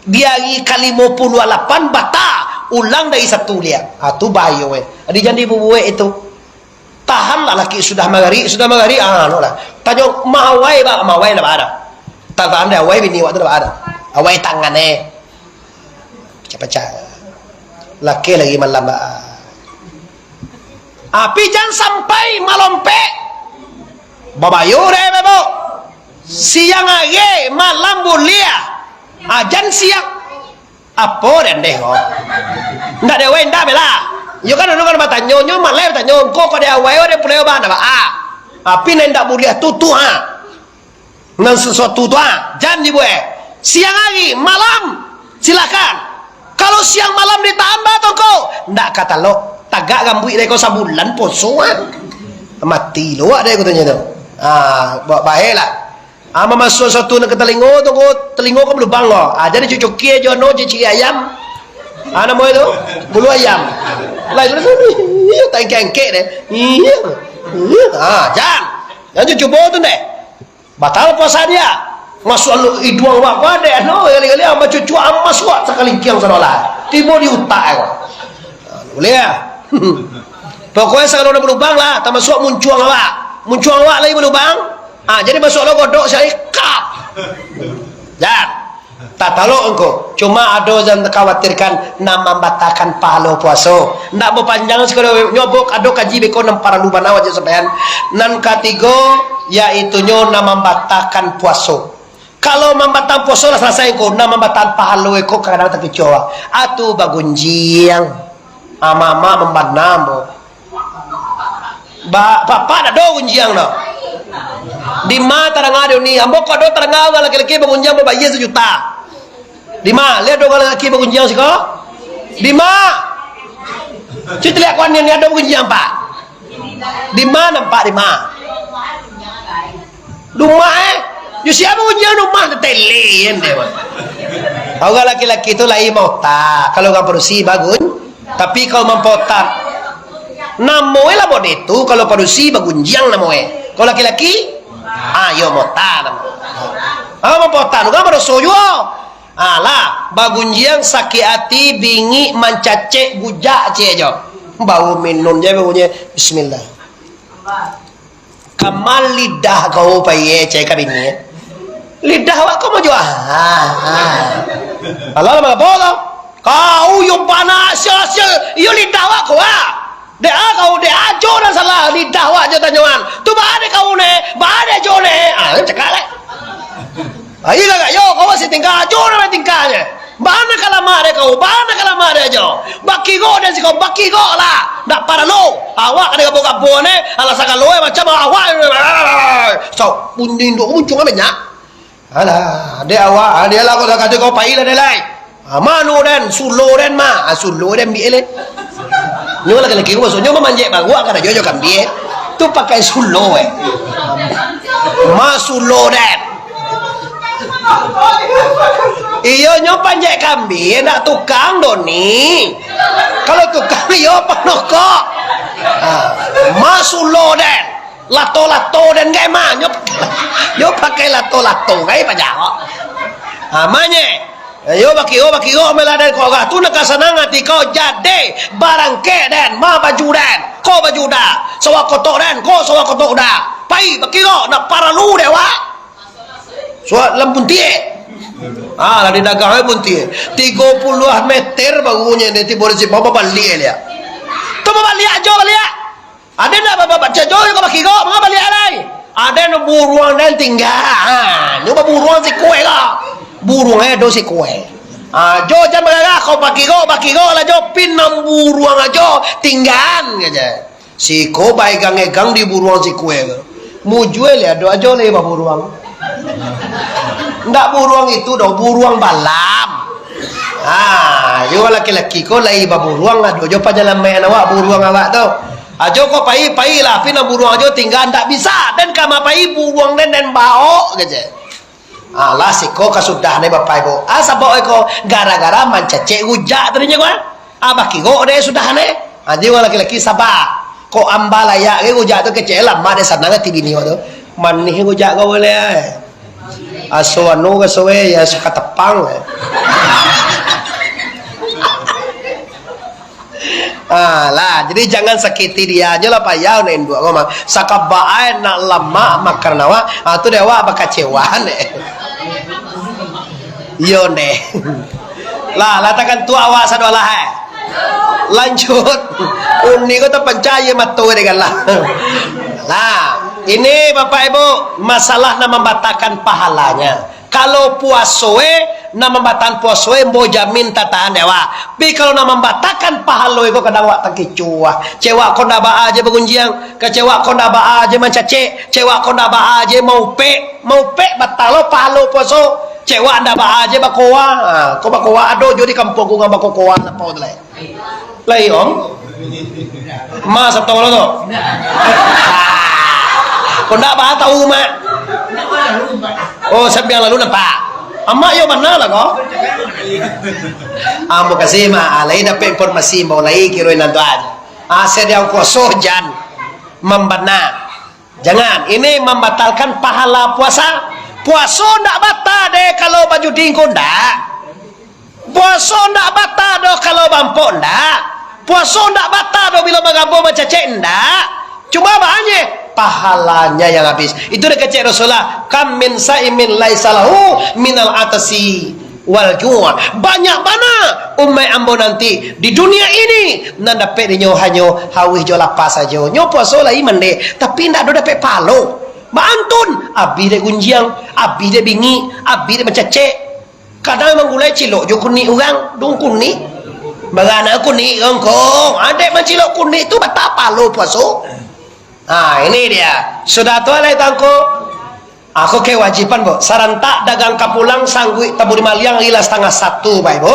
Di hari ka limo puluah lapan bata, ulang dari satu liak. Ah, tu bahayo, eh. Jadi jan dibuek itu. Tahanlah laki sudah magarib, sudah magarib, ah, anu lah. Tanyo, "Ma awai, Bak?" "Ma awai ndak baa doh." Tahan dek awai bini awak tu ndak baa doh. Awai tangan, eh. Pacah-pacah. Laki lagi malam, Bak. Tapi jan sampai malompek. Babayo deh, Bebo. Siang hari, malam buliah. Ah, jan siang. Apo den deh ko? Ndak dek awai ndak bela. Yo kan anu kan batanyo, nyo malai batanyo, "Engko ko dek awai, oh, den pulai bana, Pak?" Ah. Tapi nan ndak buliah tu, tu, ha. Nan sasuatu tu, ha, jan dibuek. Siang hari, malam, silakan. Kalau siang malam ditahan, ba tongko, ndak ka talok. Tagak rambuik dek ko sabulan poso, ha. Mati lo awak dek ko tanyo tu. Ah, ba-, bae lah. Ah, mamasuak satu nan ka talingo tu, ko talingo ka balubang ko. Ah, jadi cucuki jo anu, cicik ayam. Ah, namo itu? Bulu ayam. Lah, itu iyo, tak engkek-engkek deh. Iyo. Iyo. Ah, jan. Jan cubo tu deh. Batal puasa dia. Masuak anu iduang awak ko deh. Anu, kali-kali ah, cucu ah, masuak sakalingkiang sadolah. Tibo di utak ko. Ah, buliah. Pokoknyo sagalo nan balubang lah, tamasuak muncuang awak. Muncuang awak lai balubang. Ah, jadi masuak lo godok siang hari, kap. Jan. Tatalok engko. Cuma ado jan takhawatirkan, nan mambatalkan pahalo puaso. Ndak bapanjang sagalo, nyo beko ado kaji beko nan paralu bana wajib sampaian. Nan katigo, yaitunyo nan mambatalkan puaso. Kalau mambatalkan puaso lah salasai engko, nan mambatalkan pahalo iko kadang-kadang takicuah. Atu bagunjiang. Ama-ama mambana ambo. Ba, bapak dak ado gunjiang dah. Dima tadanga dek uni? Ambo kok ado tadanga urang laki-laki bagunjiang babayia sajuta. Dima, liek ado urang laki bagunjiang siko? Dima? Cubo liek kawan ni, ado bagunjiang, Pak? Dima nampak, dima? Rumah, eh? Yo sia bagunjiang rumah, tetele, kan, dia, Pak. Urang laki-laki tu lai maota. Kalau urang padusi bagun, tapi kalau mampaota, namo e lah mode tu, kalau padusi bagunjiang namo e. Kalau laki-laki, ah, yo maota namo. Ah, mampaota tu kan badoso juo. Alah, bagunjiang, sakik ati, bingik, mancacek, gujak, cek jo. Bau minun je bunyi. Bismillah. Kama lidah kau pai, cek ka bini. Lidah awak ko mojua. Ah, ah. Alah, lah, mangapo kau? Kau yo bana sia-sia, iyo lidah awak ko, ah. Dek a kau, dek ajo nan salah, lidah awak jo tanyoan. Tu baa dek kau ne, baa dek ajo ne. Ah, cakap Ayo lah, yo, kau masih tingkah, ajo lah tingkahnyo. Bana ka lamak dek kau, bana ka lamak dek ajo. Bakigok den siko, bakigok lah. Ndak paralu. Awak ka digabung-gabung ni, alah sagalo macam awak. So, bunyi induk muncuang banyak. Alah, dek awak, dek lah kau sakati kau pai lah dek lai. Ah, mano den, sulo den mah. Ah, sulo den ambiak lai. Nyo laki-laki ko maksudnyo mamanjek baruak kan ajo jo kambie. Tu pakai sulo, eh. Ma sulo den. Iyo, nyo panjek kambie, ndak tukang doh ni. Kalau tukang, iyo panokok. Ah, ma sulo den. Lato-lato den gai mah. Nyo, nyo pakai lato-lato gai pajawok. Ah, manye. Yo bakiro, bakiro, meladen kok agak tu nak ka sanang ati kau jadi barangkek den, ma baju den, ko baju uda, sawah kotok den, ko sawah kotok uda. Pai bakiro, nak paralu dek awak. Suat lam puntiek. Ah, lah didagang ai puntiek. Tigo puluah meter barunyo ni tibo di simpang babaliak liak. Tu babaliak ajo baliak. Aden ndak ba-, ba-, baco jo kau bakiro, manga baliak lai. Aden buruang den tingga. Ha, nyo baburuang sikue ko. Buruang ado sikue. Ha, jo jan bagagah kau bakiro, bakiro lah jo pin nan buruang ajo tinggaan kaja. Siko baegang-egang di buruang sikue ko. Mujue le ado ajo le baburuang. Ndak buruang itu doh, buruang balam. Ha, yo laki-laki ko lai baburuang, ado jo panyalamaik awak buruang awak tu. Ajo ko pai, pai lah, tapi nan buruang ajo tingga ndak bisa, den ka ma pai buruang den, den baok kaja. Alah, siko ka sudah ni Bapak Ibu. Ah, sabab iko gara-gara mancacek rujak tadi nyo kan. Ah, bakiro deh sudah ni. Ah, jadi urang laki-laki saba. Kok amba layak ge rujak tu kecek lamak deh sanang ati bini awak tu. Manih rujak kau boleh ai. Aso anu raso e, ya suka tepang. Ah, lah, jadi jangan sakiti dia. Nyo lah payah nak induak ko mah. Sakabak ai nak lamak makan awak. Ah, tu deh awak bakacewaan deh. Iyo deh. Lah, lah takan tu awak sadoalah ai. Lanjut. Uni ko tapancah aia mato deh kan lah. Lah, ini Bapak Ibu, masalah nak mambatalkan pahalanya. Kalau puaso e, nak mambatalkan puaso e, ambo jamin tatahan dek awak. Tapi kalau nak mambatalkan pahalo e ko kadang awak takicuah. Cewak ko ndak baa je bagunjiang, kecewak ko ndak baa je mancacek, cewak ko ndak baa je maupek, maupek batal lo pahalo puaso. Cewak ndak baa je bakoa. Ha, ko bakoa ado jo di kampuang ko urang bakokoa apo tu lai. Lai, Om? Ma sato lo tu. Ko ndak ba tahu, Mak? Oh, sambiang lalu nampak. Amak yo bana lah ko. Ambo kasih, Mak. Ah, lai dapek informasi, Mak. Lai kiro nan tu aja. Ah, sadiang kuaso jan mambana. Jangan, ini mambatalkan pahala puasa. Puaso ndak bata deh kalau bajudi ko ndak. Puaso ndak bata doh kalau bampok ndak. Puaso ndak bata doh bilo bagabo bacacek ndak. Cuma baa nye pahalanya yang habis. Itu deh kecek Rasulullah, "Kam min saimin laisa lahu minal atasi wal ju'." Banyak bana umaik ambo nanti di dunia ini nan dapek dinyo hanyo hawih jo lapar sajo. Nyo puaso lai mandeh, tapi ndak ado dapek pahalo. Baantun, abih dek gunjiang, abih dek bingik, abih dek bacacek. Kadang manggulai cilok jo kunik urang, dong kunik. Barana kunik rongkong. Adek mancilok kunik tu bata pahalo puaso. Ha, ini dia. Sudah tu alai tangko. Ako kewajiban, bo. Sarantak dagang ka pulang, sangguik taburi maliang, ilah satangah satu, Bapak Ibu.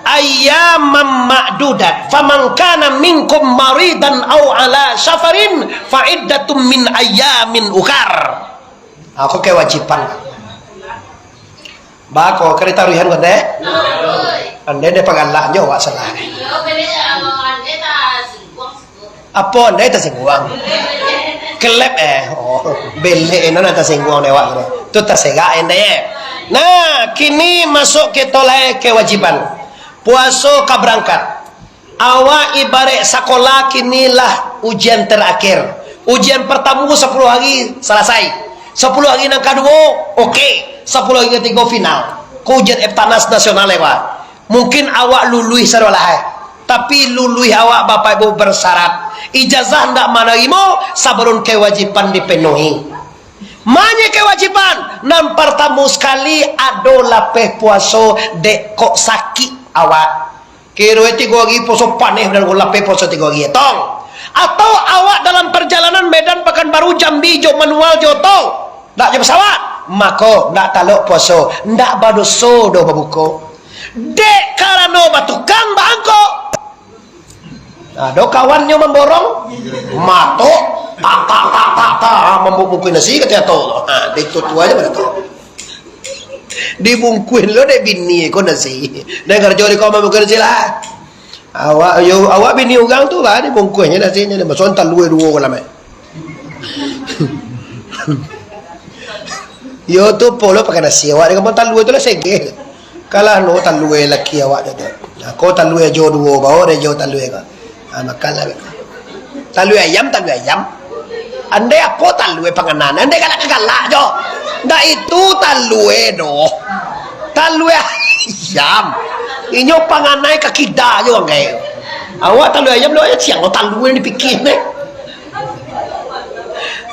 Ayyaman ma'dudat, faman kana minkum maridan au ala safarin, fa iddatum min ayyamin ukhar. Ako kewajiban. Bako, ka ditaruihan ko, Dek? Andai dek pagalak nyo awak salah. Apo andai tasingguang? Kelep, eh. Oh, belek ino nan tasingguang dek awak tu. Tu tasegak andai. Nah, kini masuk kito lai kewajiban. Puaso ka barangkat. Awak ibarat sakolah, kini lah ujian terakhir. Ujian partamo sapuluah hari salasai. Sapuluah hari nan kaduo, oke. Sapuluah hari katigo final. Ko ujian Eptanas nasional, eh, Pak. Mungkin awak luluih sadoalah, eh. Tapi luluih awak, Bapak Ibu, bersyarat. Ijazah ndak manarimo sabalun kewajiban dipenuhi. Manye kewajiban, nan partamo sakali ado lapeh puaso dek kok sakik awak. Kiro e tigo ari puaso paneh badan ko, lapeh puaso tigo ari, tong. Atau awak dalam parjalanan Medan Pakanbaru, Jambi, jo manual jo oto, ndak jo pesawat, mako ndak talok puaso, ndak badoso doh babuko. Dek karano batukang baangkok. Ado kawannyo mamborong, matok, tak, tak, tak, tak, tak, ah, mambukuih nasi ka tiato tu. Ha, dek tu, tu aja pada tu. Dibungkuih lo dek bini ko nasi. Dah karajo di kau mambukuih nasi lah. Awak, yo, awak bini urang tu lah, dibungkuihnyo nasinyo, dia masuak talua duo ko lamai. Yo tu polo pakai nasi, awak di kampuang talua tu lah segeh. Kalah no talua laki awak tu. Nah, ko talua jo duo, bawa dek jo talua ko. Ha, makanlah beko. Talua ayam, talua ayam. Andai apo talua panganan, andai galak-galak jo. Ndak itu talua doh. Talua ayam. Inyo panganai ka kida jo anggai. Awak talua ayam, talua ayam siang lo talua yang dipikia ne.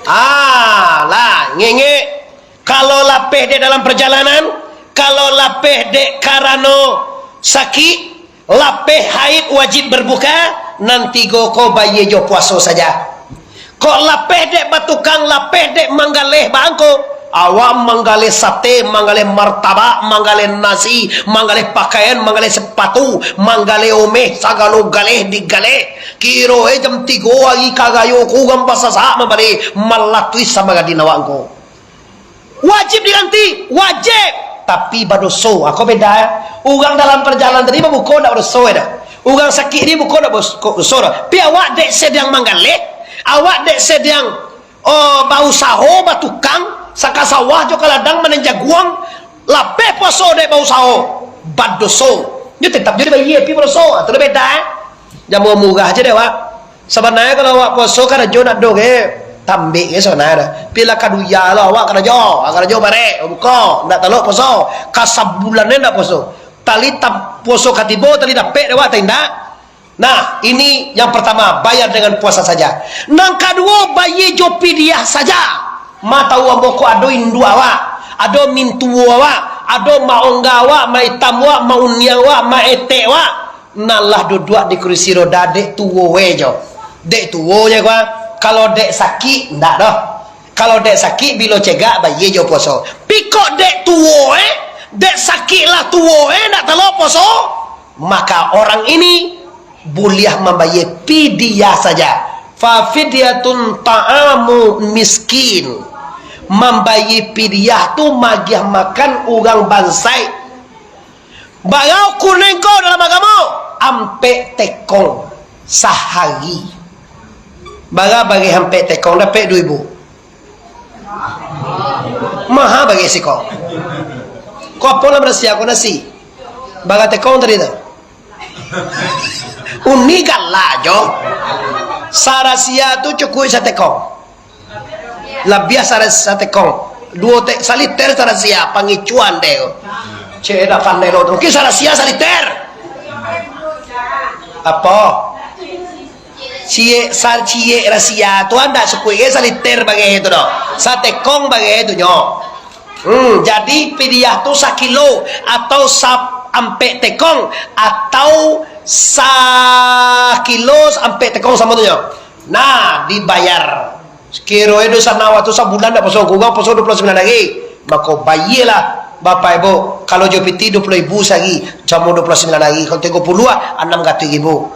Ah, lah, ngengek. Kalau lapeh dek dalam parjalanan, kalau lapeh dek karano sakik, lapeh haid wajib barbuka, nan tigo ko bayie jo puaso saja. Kok lapeh dek batukang, lapeh dek manggaleh baangko, awak manggaleh sate, manggaleh martabak, manggaleh nasi, manggaleh pakaian, manggaleh sapatu, manggaleh omeh, sagalo galeh digaleh. Kiro e jam tigo ari ka rayo ko urang basasak mambali, malatuih samagadin awak angko. Wajib diganti, wajib. Tapi badoso, ako beda, eh. Urang dalam parjalanan tadi babuko ndak badoso, eh, dah. Urang sakik ni buko ndak bos-, ko-, doso, dah. Tapi awak dek sadiang manggaleh, awak dek sadiang, oh, bausaho, batukang, saka sawah jo ka ladang manen jaguang, lapeh puaso dek bausaho, badoso. Nyo tetap jo dibayie, tapi badoso. Ah, tu lah beda, eh. Jamu murah je deh, Wak. Sabananyo kalau awak puaso karajo ndak ado ge, tambek ge sabananyo dah. Pilah kaduya lo awak karajo, karajo barek, buko, ndak talok puaso. Ka sabulan ni ndak puaso. Tali tam-, puaso ka tibo, tali dapek dek awak, tali ndak. Nah, ini yang pertama, bayar dengan puasa saja. Nan kaduo, bayie jo pidiah saja. Ma tahu ambo ko ado induak awak, ado mintuo awak, ado maongga awak, maitam awak, mauniang awak, maetek awak. Nan lah duduak di kurisi roda dek tuo e jo. Dek tuo je kua. Kalau dek sakik, ndak doh. Kalau dek sakik, bilo cegak, bayie jo puaso. Pi kok dek tuo e, dek sakik lah tuo e, ndak talok puaso, maka orang ini buliah mambayie pidiah saja. Fa fidyatun ta'amu miskin. Mambayie pidiah tu magiah makan urang bansaik. Bara ukur nan ko dalam agamo? Ampek tekong sahari. Bara bareh ampek tekong, dapek duo ribu. Maha bareh siko. Ko apo lah barasiah ko nasi? Bara tekong tadi tu? Uni galak jo. Sarasiah tu cukuik satekong. Labiah sara-, satekong. Duo te-, saliter sarasiah, pangicuan deh. Cek dak pandai lo tu. Mungkin sarasiah saliter. Apo? Ciek, sa-, ciek rasiah tu ndak sakuik ge saliter bareh tu doh. Satekong bareh tu nyo. Hmm, jadi pidiah tu sakilo atau sa-, ampek tekong atau sakilo ampek tekong samo tu nyo. Nah, dibayar. Kiro e dosa awak tu sabulan ndak puaso, urang puaso duo puluah sambilan ari. Mako, bayielah, Bapak Ibu, kalau jo piti duo puluah ribu sahari, samo duo puluah sambilan ari, kalau tigo puluah, anam ratuih ribu.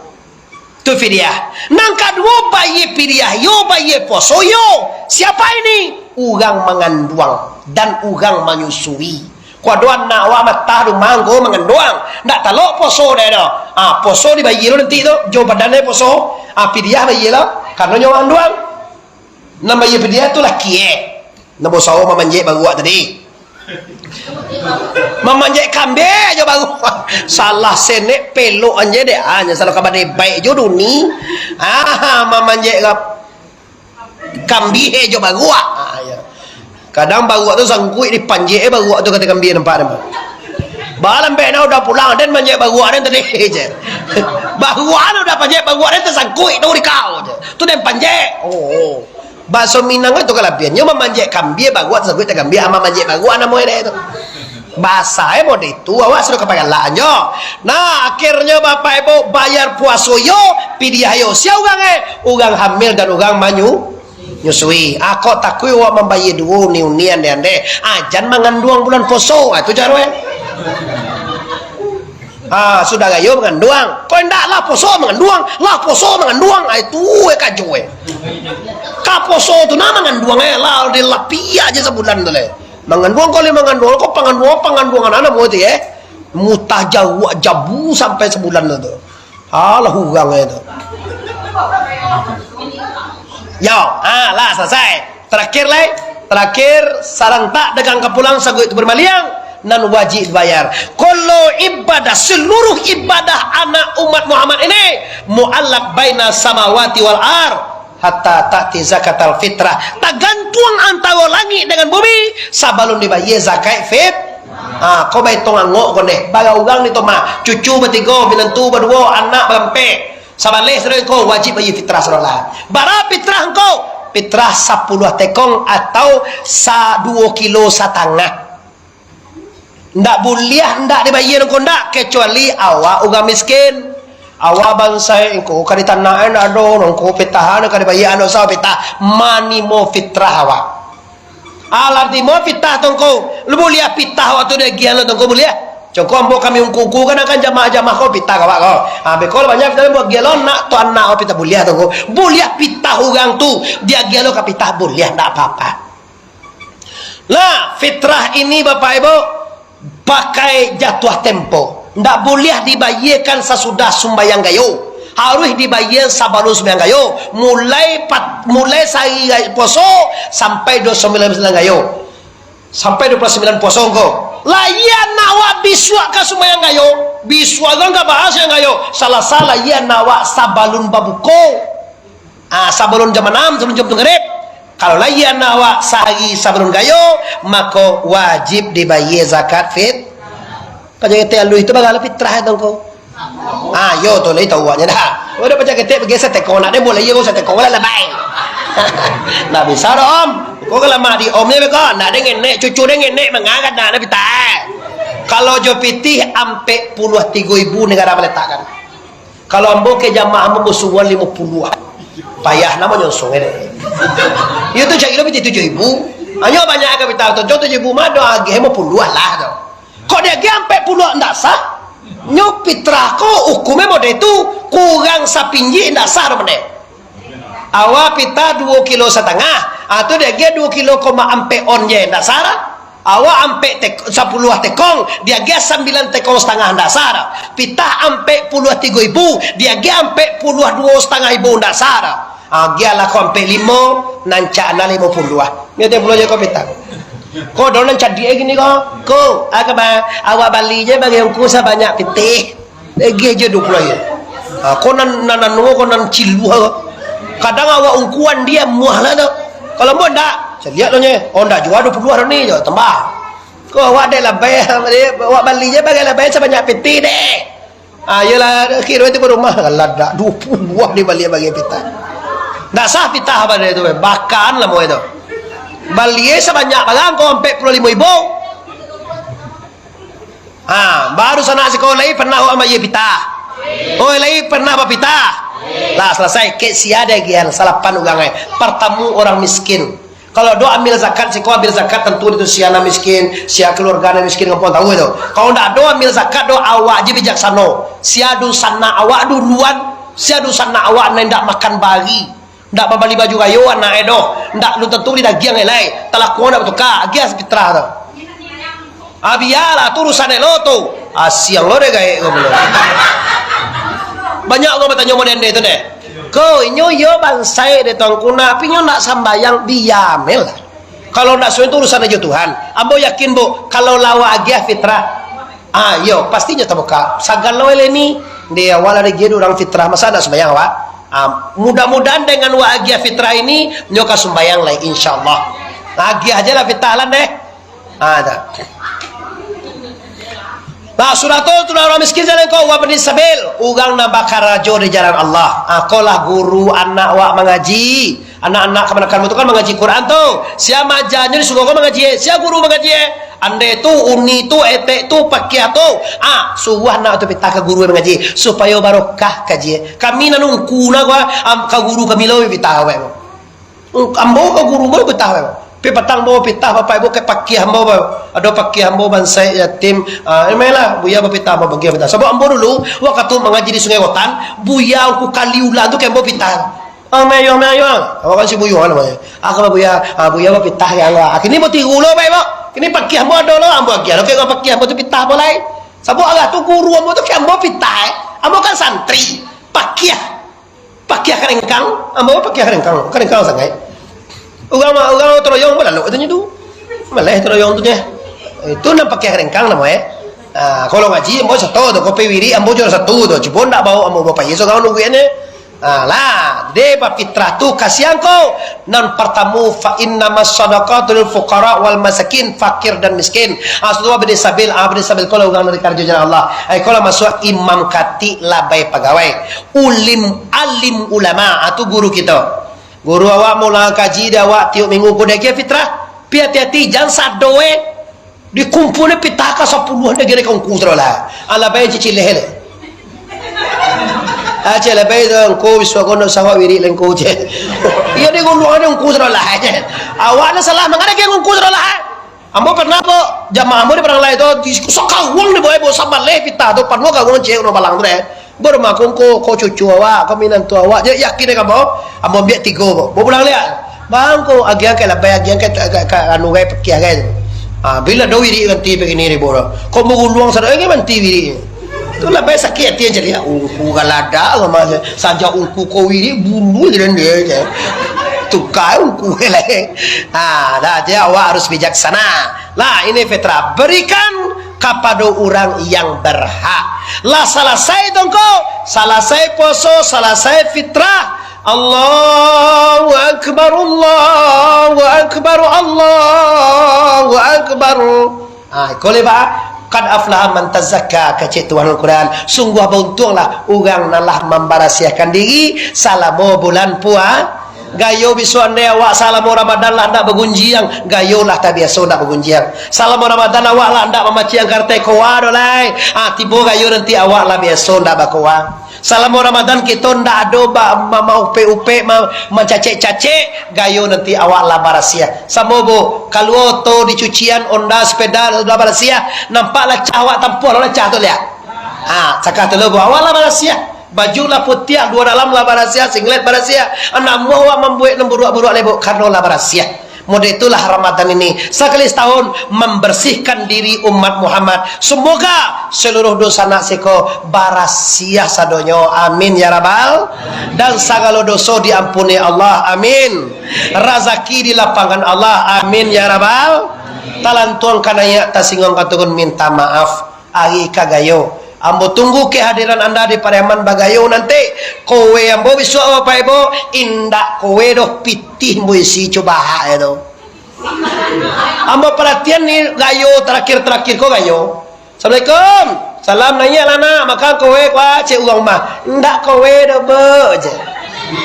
Tu fidyah. Nan kaduo, bayie fidyah yo, bayie puaso yo. Siapa ini? Urang manganduang dan urang manyusui. Kok ado anak awak matah di rumah angko manganduang, ndak talok puaso dek do. Ah, puaso dibayie lo nanti tu, jo badan e puaso. Ah, fidyah bayie lo, karano nyo manganduang. Nan bayie fidyah tu laki e. Nan bausaho mamanjek baruak tadi. Mamanjek kambie jo baruak. Salah senek pelok anje dek, ah, nyo salah ka badebaik jo duni. Ah, mamanjek ka-, kambie jo baruak. Ah, yo. Kadang baruak tu sangkuik dipanjek e baruak tu, kato kambie nampak, nampak. Bah lambek nah udah pulang, den manjek baruak den tadi je. Baruak nah udah panjek baruak den, tasangkuik tu di kau je. Tu den panjek. Oh, oh. Baso Minang tu kalabiahan. Nyo mamanjek kambia, baruak saguik takambia, mamanjek baruak namo e tu. Baso e model itu, awak sudah kapagalakan jo. Nah, akhirnyo Bapak Ibu bayar puaso yo, pidiah yo. Sia urang e? Urang hamil dan urang manyu-, nyusui. Ah, kok takuik awak mambayar duo uni-uni ande-ande. Ah, jan manganduang bulan puaso. Ah, itu caro e. Ah, sudah rayo manganduang. Kok indak lah puaso manganduang, lah puaso manganduang. Ah, itu e kajo e. Ka puaso tu nah manganduang e lah, dilapiak je sabulan tu le. Manganduang kali manganduang, kok panganduang, panganduang anak-anak musti e. Mutah jauah jabu sampai sabulan tu. Alah urang e tu. Yo, ah, lah salasai. Tarakhir lai, tarakhir, sarantak dagang ka pulang saguik tu bamaliang, nan wajib dibayar. Kullu ibadah, saluruh ibadah anak umat Muhammad ini, muallak baina samawati wal ar, hatta ta'ti zakatal fitrah. Tagantuang antaro langik dengan bumi, sabalun dibayar zakat fit-, ha, ko baitong angok ko neh. Bara urang ni tu mah, cucu batigo, minantu baduo, anak barampek. Sabaleh sudah engkau wajib bayar fitrah sudah lah. Bara fitrah engkau? Fitrah sapuluah tekong atau sa-, duo kilo satangah. Ndak buliah ndak dibayar engkau ndak, kecuali awak urang miskin. Awak bansaik engkau ka ditanah e ndak ado, engkau pitah e ka dibayar, ado sawa pitah. Manimo fitrah awak. Alah timo pitah tu ngko. Lu buliah pitah wakatu diagiah lo tu ngko buliah. Congko ambo kami ungku-ungku kan akan jamaah-jamaah ko pitah ka awak ko. Ha, beko lo banyak pitah buat agiah lo anak tu anak ko pitah buliah tu ngko. Buliah pitah urang tu diagiah lo ka pitah buliah, ndak apa-apa. Lah, fitrah ini Bapak Ibu, pakai jatuah tempo. Ndak buliah dibayiekan sasudah sumbayang gayo. Haruih dibayie sabalun sumbayang gayo. Mulai pat-, mulai sahari gai-, puaso sampai duo puluah sambilan gayo. Sampai duo puluah sambilan puaso ko. Lah iyo anak awak bisuak ka sumbayang gayo. Bisuak kan ka bahas yang gayo. Salasai lah iyo anak awak sabalun babuko. Ah, sabalun jam anam, sabalun jam manggarib. Kalau lahia anak awak sahari sabalun gayo, mako wajib dibayie zakat fit-, paja ketek alui tu bagala fitrah tu ngko. Ah, yo tu lai tau awaknyo dah. Udah paja ketek bagian sateko, nak deh boleh iyo sateko lah labai. Ndak bisa doh, Om. Ko kalau mak di Om nyo beko, ndak deh ngenek, cucu deh ngenek, mangagan nak deh pitah. Kalau jo pitih, ampek puluah tigo ibu negara meletakkan. Kalau ambo ka jamaah ambo basuruan limo puluah. Payah namo nyosong e deh. Iyo tu cari lo pitih tujuah ibu. Anyo banyak ka pitah tu, jo tujuah ibu mah do agiah limo puluah lah tu. Kok diagiah ampek puluah ndak sah? Nyo fitrah ko hukum e model tu, kurang sapinjik ndak sah do mande. Awak pitah duo kilo satangah, ah, tu diagiah duo kilo koma ampek on je, ndak sah dah. Awak ampek tek-, sapuluah tekong, diagiah sambilan tekong satangah, ndak sah dah. Pitah ampek puluah tigo ibu, diagiah ampek puluah duo satangah ibu, ndak sah dah. Agiahlah ko ampek limo, nan cak nan limo puluah. Nyo tigo puluah je ko pitah. Ko do nan cadiak gini ko. Ko, aka ba, awak bali je bagi ungku sabanyak pitih. Egeh je duo puluah ye. Ha, ko nan, nan anu, ko nan ciluah ko. Kadang awak ungkuan dia muah lah tu. Kalau ambo ndak, caliak lo nye. Oh, ndak jua duo puluah ni je, tambah. Ko awak dek labai, awak bali je bagai labai sabanyak pitih deh. Ha, iyolah, kiro itu ke rumah, ladak duo puluah dibali bagai pitah. Ndak sah pitah apa dia tu, bakan lah mau itu. Bali sabanyak barang ko ampek puluah limo ibu. Ha, baru sanak siko lai pernah awak mayie pitah? Oi, lai pernah bapitah? Lah, salasai. Kek sia deh gian, salapan urang, eh. Partamo urang miskin. Kalau do ambil zakat, siko ambil zakat, tantu itu sia nan miskin, sia keluarga nan miskin, ngapun tahu itu. Kalau ndak do ambil zakat, do awak je bijaksano. Sia dunsanak awak duluan, sia dunsanak awak nan indak makan bari. Ndak babali baju rayo anak e doh, ndak lun tantu bali dagiang e lai, talakuang ndak batuka, agiah pitah tu. Ah, bialah, tu urusan elo tu. Asiang lo deh gaek ko pulo. Banyak urang batanyo model ande tu deh. Ko, inyo iyo bansaik deh Tuangku, tapi inyo ndak sambayang, diam e lah. Kalau ndak suai tu urusan ajo Tuhan. Ambo yakin, Bu, kalau lah awak agiah fitrah, ah, iyo, pastinyo tabuka. Sagalo eleni, di awal ado agiah urang fitrah, masa ndak sumbayang awak? Ah, mudah-mudahan dengan awak agiah fitrah ini, nyo ka sumbayang lai, insyaallah. Agiah ajo lah fitrah lan deh. Ah, dah. Nah, sudah tu, sudah urang miskin jalan ko, wabni sabil, urang nan bakarajo di jalan Allah. Ah, ko lah guru anak awak mangaji. Anak-anak kamanakan tu kan mangaji Quran tu. Sia majanyo di surau ko mangaji, eh. Sia guru mangaji, eh. Andeh tu, uni tu, etek tu, pakiah tu. Ah, suruah anak tu pitah ka guru mangaji, supayo barokah kaji, eh. Kami nan ungku na ko, ah, am, ka guru kami lo pitah awak ko. Ambo ka guru baru pitah, Pak. Pi patang ambo pitah, bapak ibu, ka pakiah ambo, Pak. Ado pakiah ambo bansaik yatim. Ah, main lah, buya bapitah, ambo pakiah pitah. Sabab ambo dulu, wakatu mangaji di Sungai Rotan, buya Ungku Kali Ulang tu ka ambo pitah. Ah, main ayo, main ayo. Awak kan si Buyuang namonyo. Ah, kalau buya, ah, buya bapitah ka Allah. Ah, kini ambo tiru lo, Pak, Pak. Kini pakiah ambo ado lo, ambo agiah lo, ka pakiah ambo tu pitah ambo lai. Sabab alah tu guru ambo tu ka ambo pitah, eh. Ambo kan santri, pakiah. Pakiah karengkang, ambo pakiah karengkang, karengkang sangaik. Urang ma-, urang taroyong balalok tu nyo tu. Maleh taroyong tu nyo. Itu nan pakiah karengkang namo, eh. Ah, kalau ngaji ambo sato tu, kopi wirik ambo juara satu tu. Cubo ndak bawa ambo bapayi surang nungguian nyo. Ah, lah, deh bapitrah tu kasiang ko. Nan partamo, fa innamas sadaqatu lil fuqara wal masakin, fakir dan miskin. Ah, sudah bini sabil, ah, bini sabil ko lah urang dari karajo jalan Allah. Ai ko lah masuak imam katik labai pagawai. Ulim, alim ulama, ah, tu guru kito. Guru awak maulang kaji di awak tiok minggu ko diagiah fitrah. Pi ati-ati, jan sado, eh. Dikumpul ni pitah ka sapuluah, diagiah ka ungku sadolah. Alah, bae cicileh le. Ah, cek lah, bae tu ungku, bisuak ko nak sawak wirik le ungku, cek. Iyo, di guluang ni ungku sadolah, cek. Awak ni salah, mangana diagiah ungku sadolah, eh. Ambo pernah, bo, jamaah ambo di Padang Lai tu, di sakaruang di bawah, bo, sabaleh pitah tu, panuah karuang ciek, urang balang tu deh. Barumah ko, ko, ko cucu awak, ko minantu awak, jadi yakin dek ambo, ambo ambiak tigo, bo. Bo pulang liak. Bang, ko agiah angkai labai, agiah angkai, ka, ka, ka, anu gai, pakiah gai tu. Ah, bila dah wirik ganti begini ni, bo. Ko ambo guluang sadolah, eh, ganti wirik. Tu labai sakik ati jadi, ungku galadak, sama saja ungku ko wirik, bulu je dan dia je. Tukar ungku lai. Ah, dah, jadi awak harus bijaksana. Lah, ini fitrah. Berikan kapado urang yang berhak. Lah, salasai tu ko, salasai puaso, salasai fitrah. Allahu Akbar, Allahu Akbar, Allahu Akbar. Ah, iko le ba, "Qad aflaha man tazakka," kecek Tuhan Al-Quran. Sungguah bauntuanglah urang nan lah mambarasiahkan diri salamo bulan pua-, Gayo bisuak andai awak salamo Ramadan lah ndak bagunjiang, gayo lah tabiaso ndak bagunjiang. Salamo Ramadan awak lah ndak mamaciang kartai koa doh lai. Ah, tibo gayo nanti awak lah biaso ndak bakoa. Salamo Ramadan kito ndak ado ba-, ma-, maupek-upek, ma-, mancacek-cacek, gayo nanti awak lah barasiah. Samo bo, kalua oto dicucian, onda, sepeda, lah barasiah, nampak lah cah awak tampuah lo lah cah tu liak. Ah, cakah tu lo bo, awak lah barasiah. Baju lah putiah, luar dalam lah barasiah, singlet barasiah. Anak muah awak mambuek nan buruak-buruak lai bo, karano lah barasiah. Model itulah Ramadan ini, sakali satahun mambarsihkan diri umat Muhammad. Semoga seluruh dunsanak siko barasiah sadonyo. Amin ya rabbal. Dan sagalo doso diampuni Allah. Amin. Razaki dilapangkan Allah. Amin ya rabbal. Talantuang ka naiak, tasingguang ka turun, minta maaf. Ari ka gayo. Ambo tunggu kehadiran anda di Pariaman bagayo nanti. Kowe ambo bisuak, Bapak Ibu, indak kowe doh, pitih ambo isi, cubo bahak e tu. Ambo paratian ni gayo tarakhir-tarakhir ko gayo. "Assalamualaikum." "Salam, naiak lah nak, makan kowe kuah," cek urang rumah. "Indak kowe doh, Buk," cek.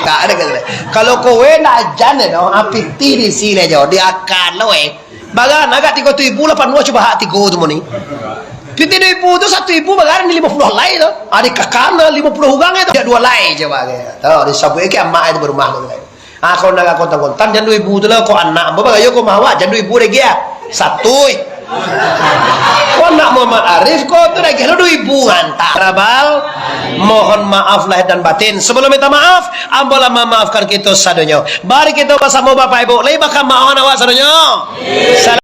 Tak ada kata. Kalau kowe ndak ajan e doh, ah, pitih diisi le jo, diakan lo, eh. Bagan, agak tigo ribu lah panuah, cubo bahak tigo tu moni. Pitih duo ribu tu, satu ribu bagan ni limo puluah lai tu. Ah, dikakan lah limo puluah urang tu. Dak duo lai cubo bagai. Tu, disabuik ke amak itu barumah tu. Ah, kau nak kontan-kontan, jan duo ribu tu lah, kau anak ambo bagayo, kau mawak, jan duo ribu lagi ya. Satu, eh. Kau anak Muhammad Arif, kau tu lagi lo duo ribu, antah. Rabal, mohon maaf lahir dan batin. Sebelum minta maaf, ambo lah mamaafkan kito sadonyo. Mari kito basamo Bapak Ibu, lai bakamaafan awak sadonyo.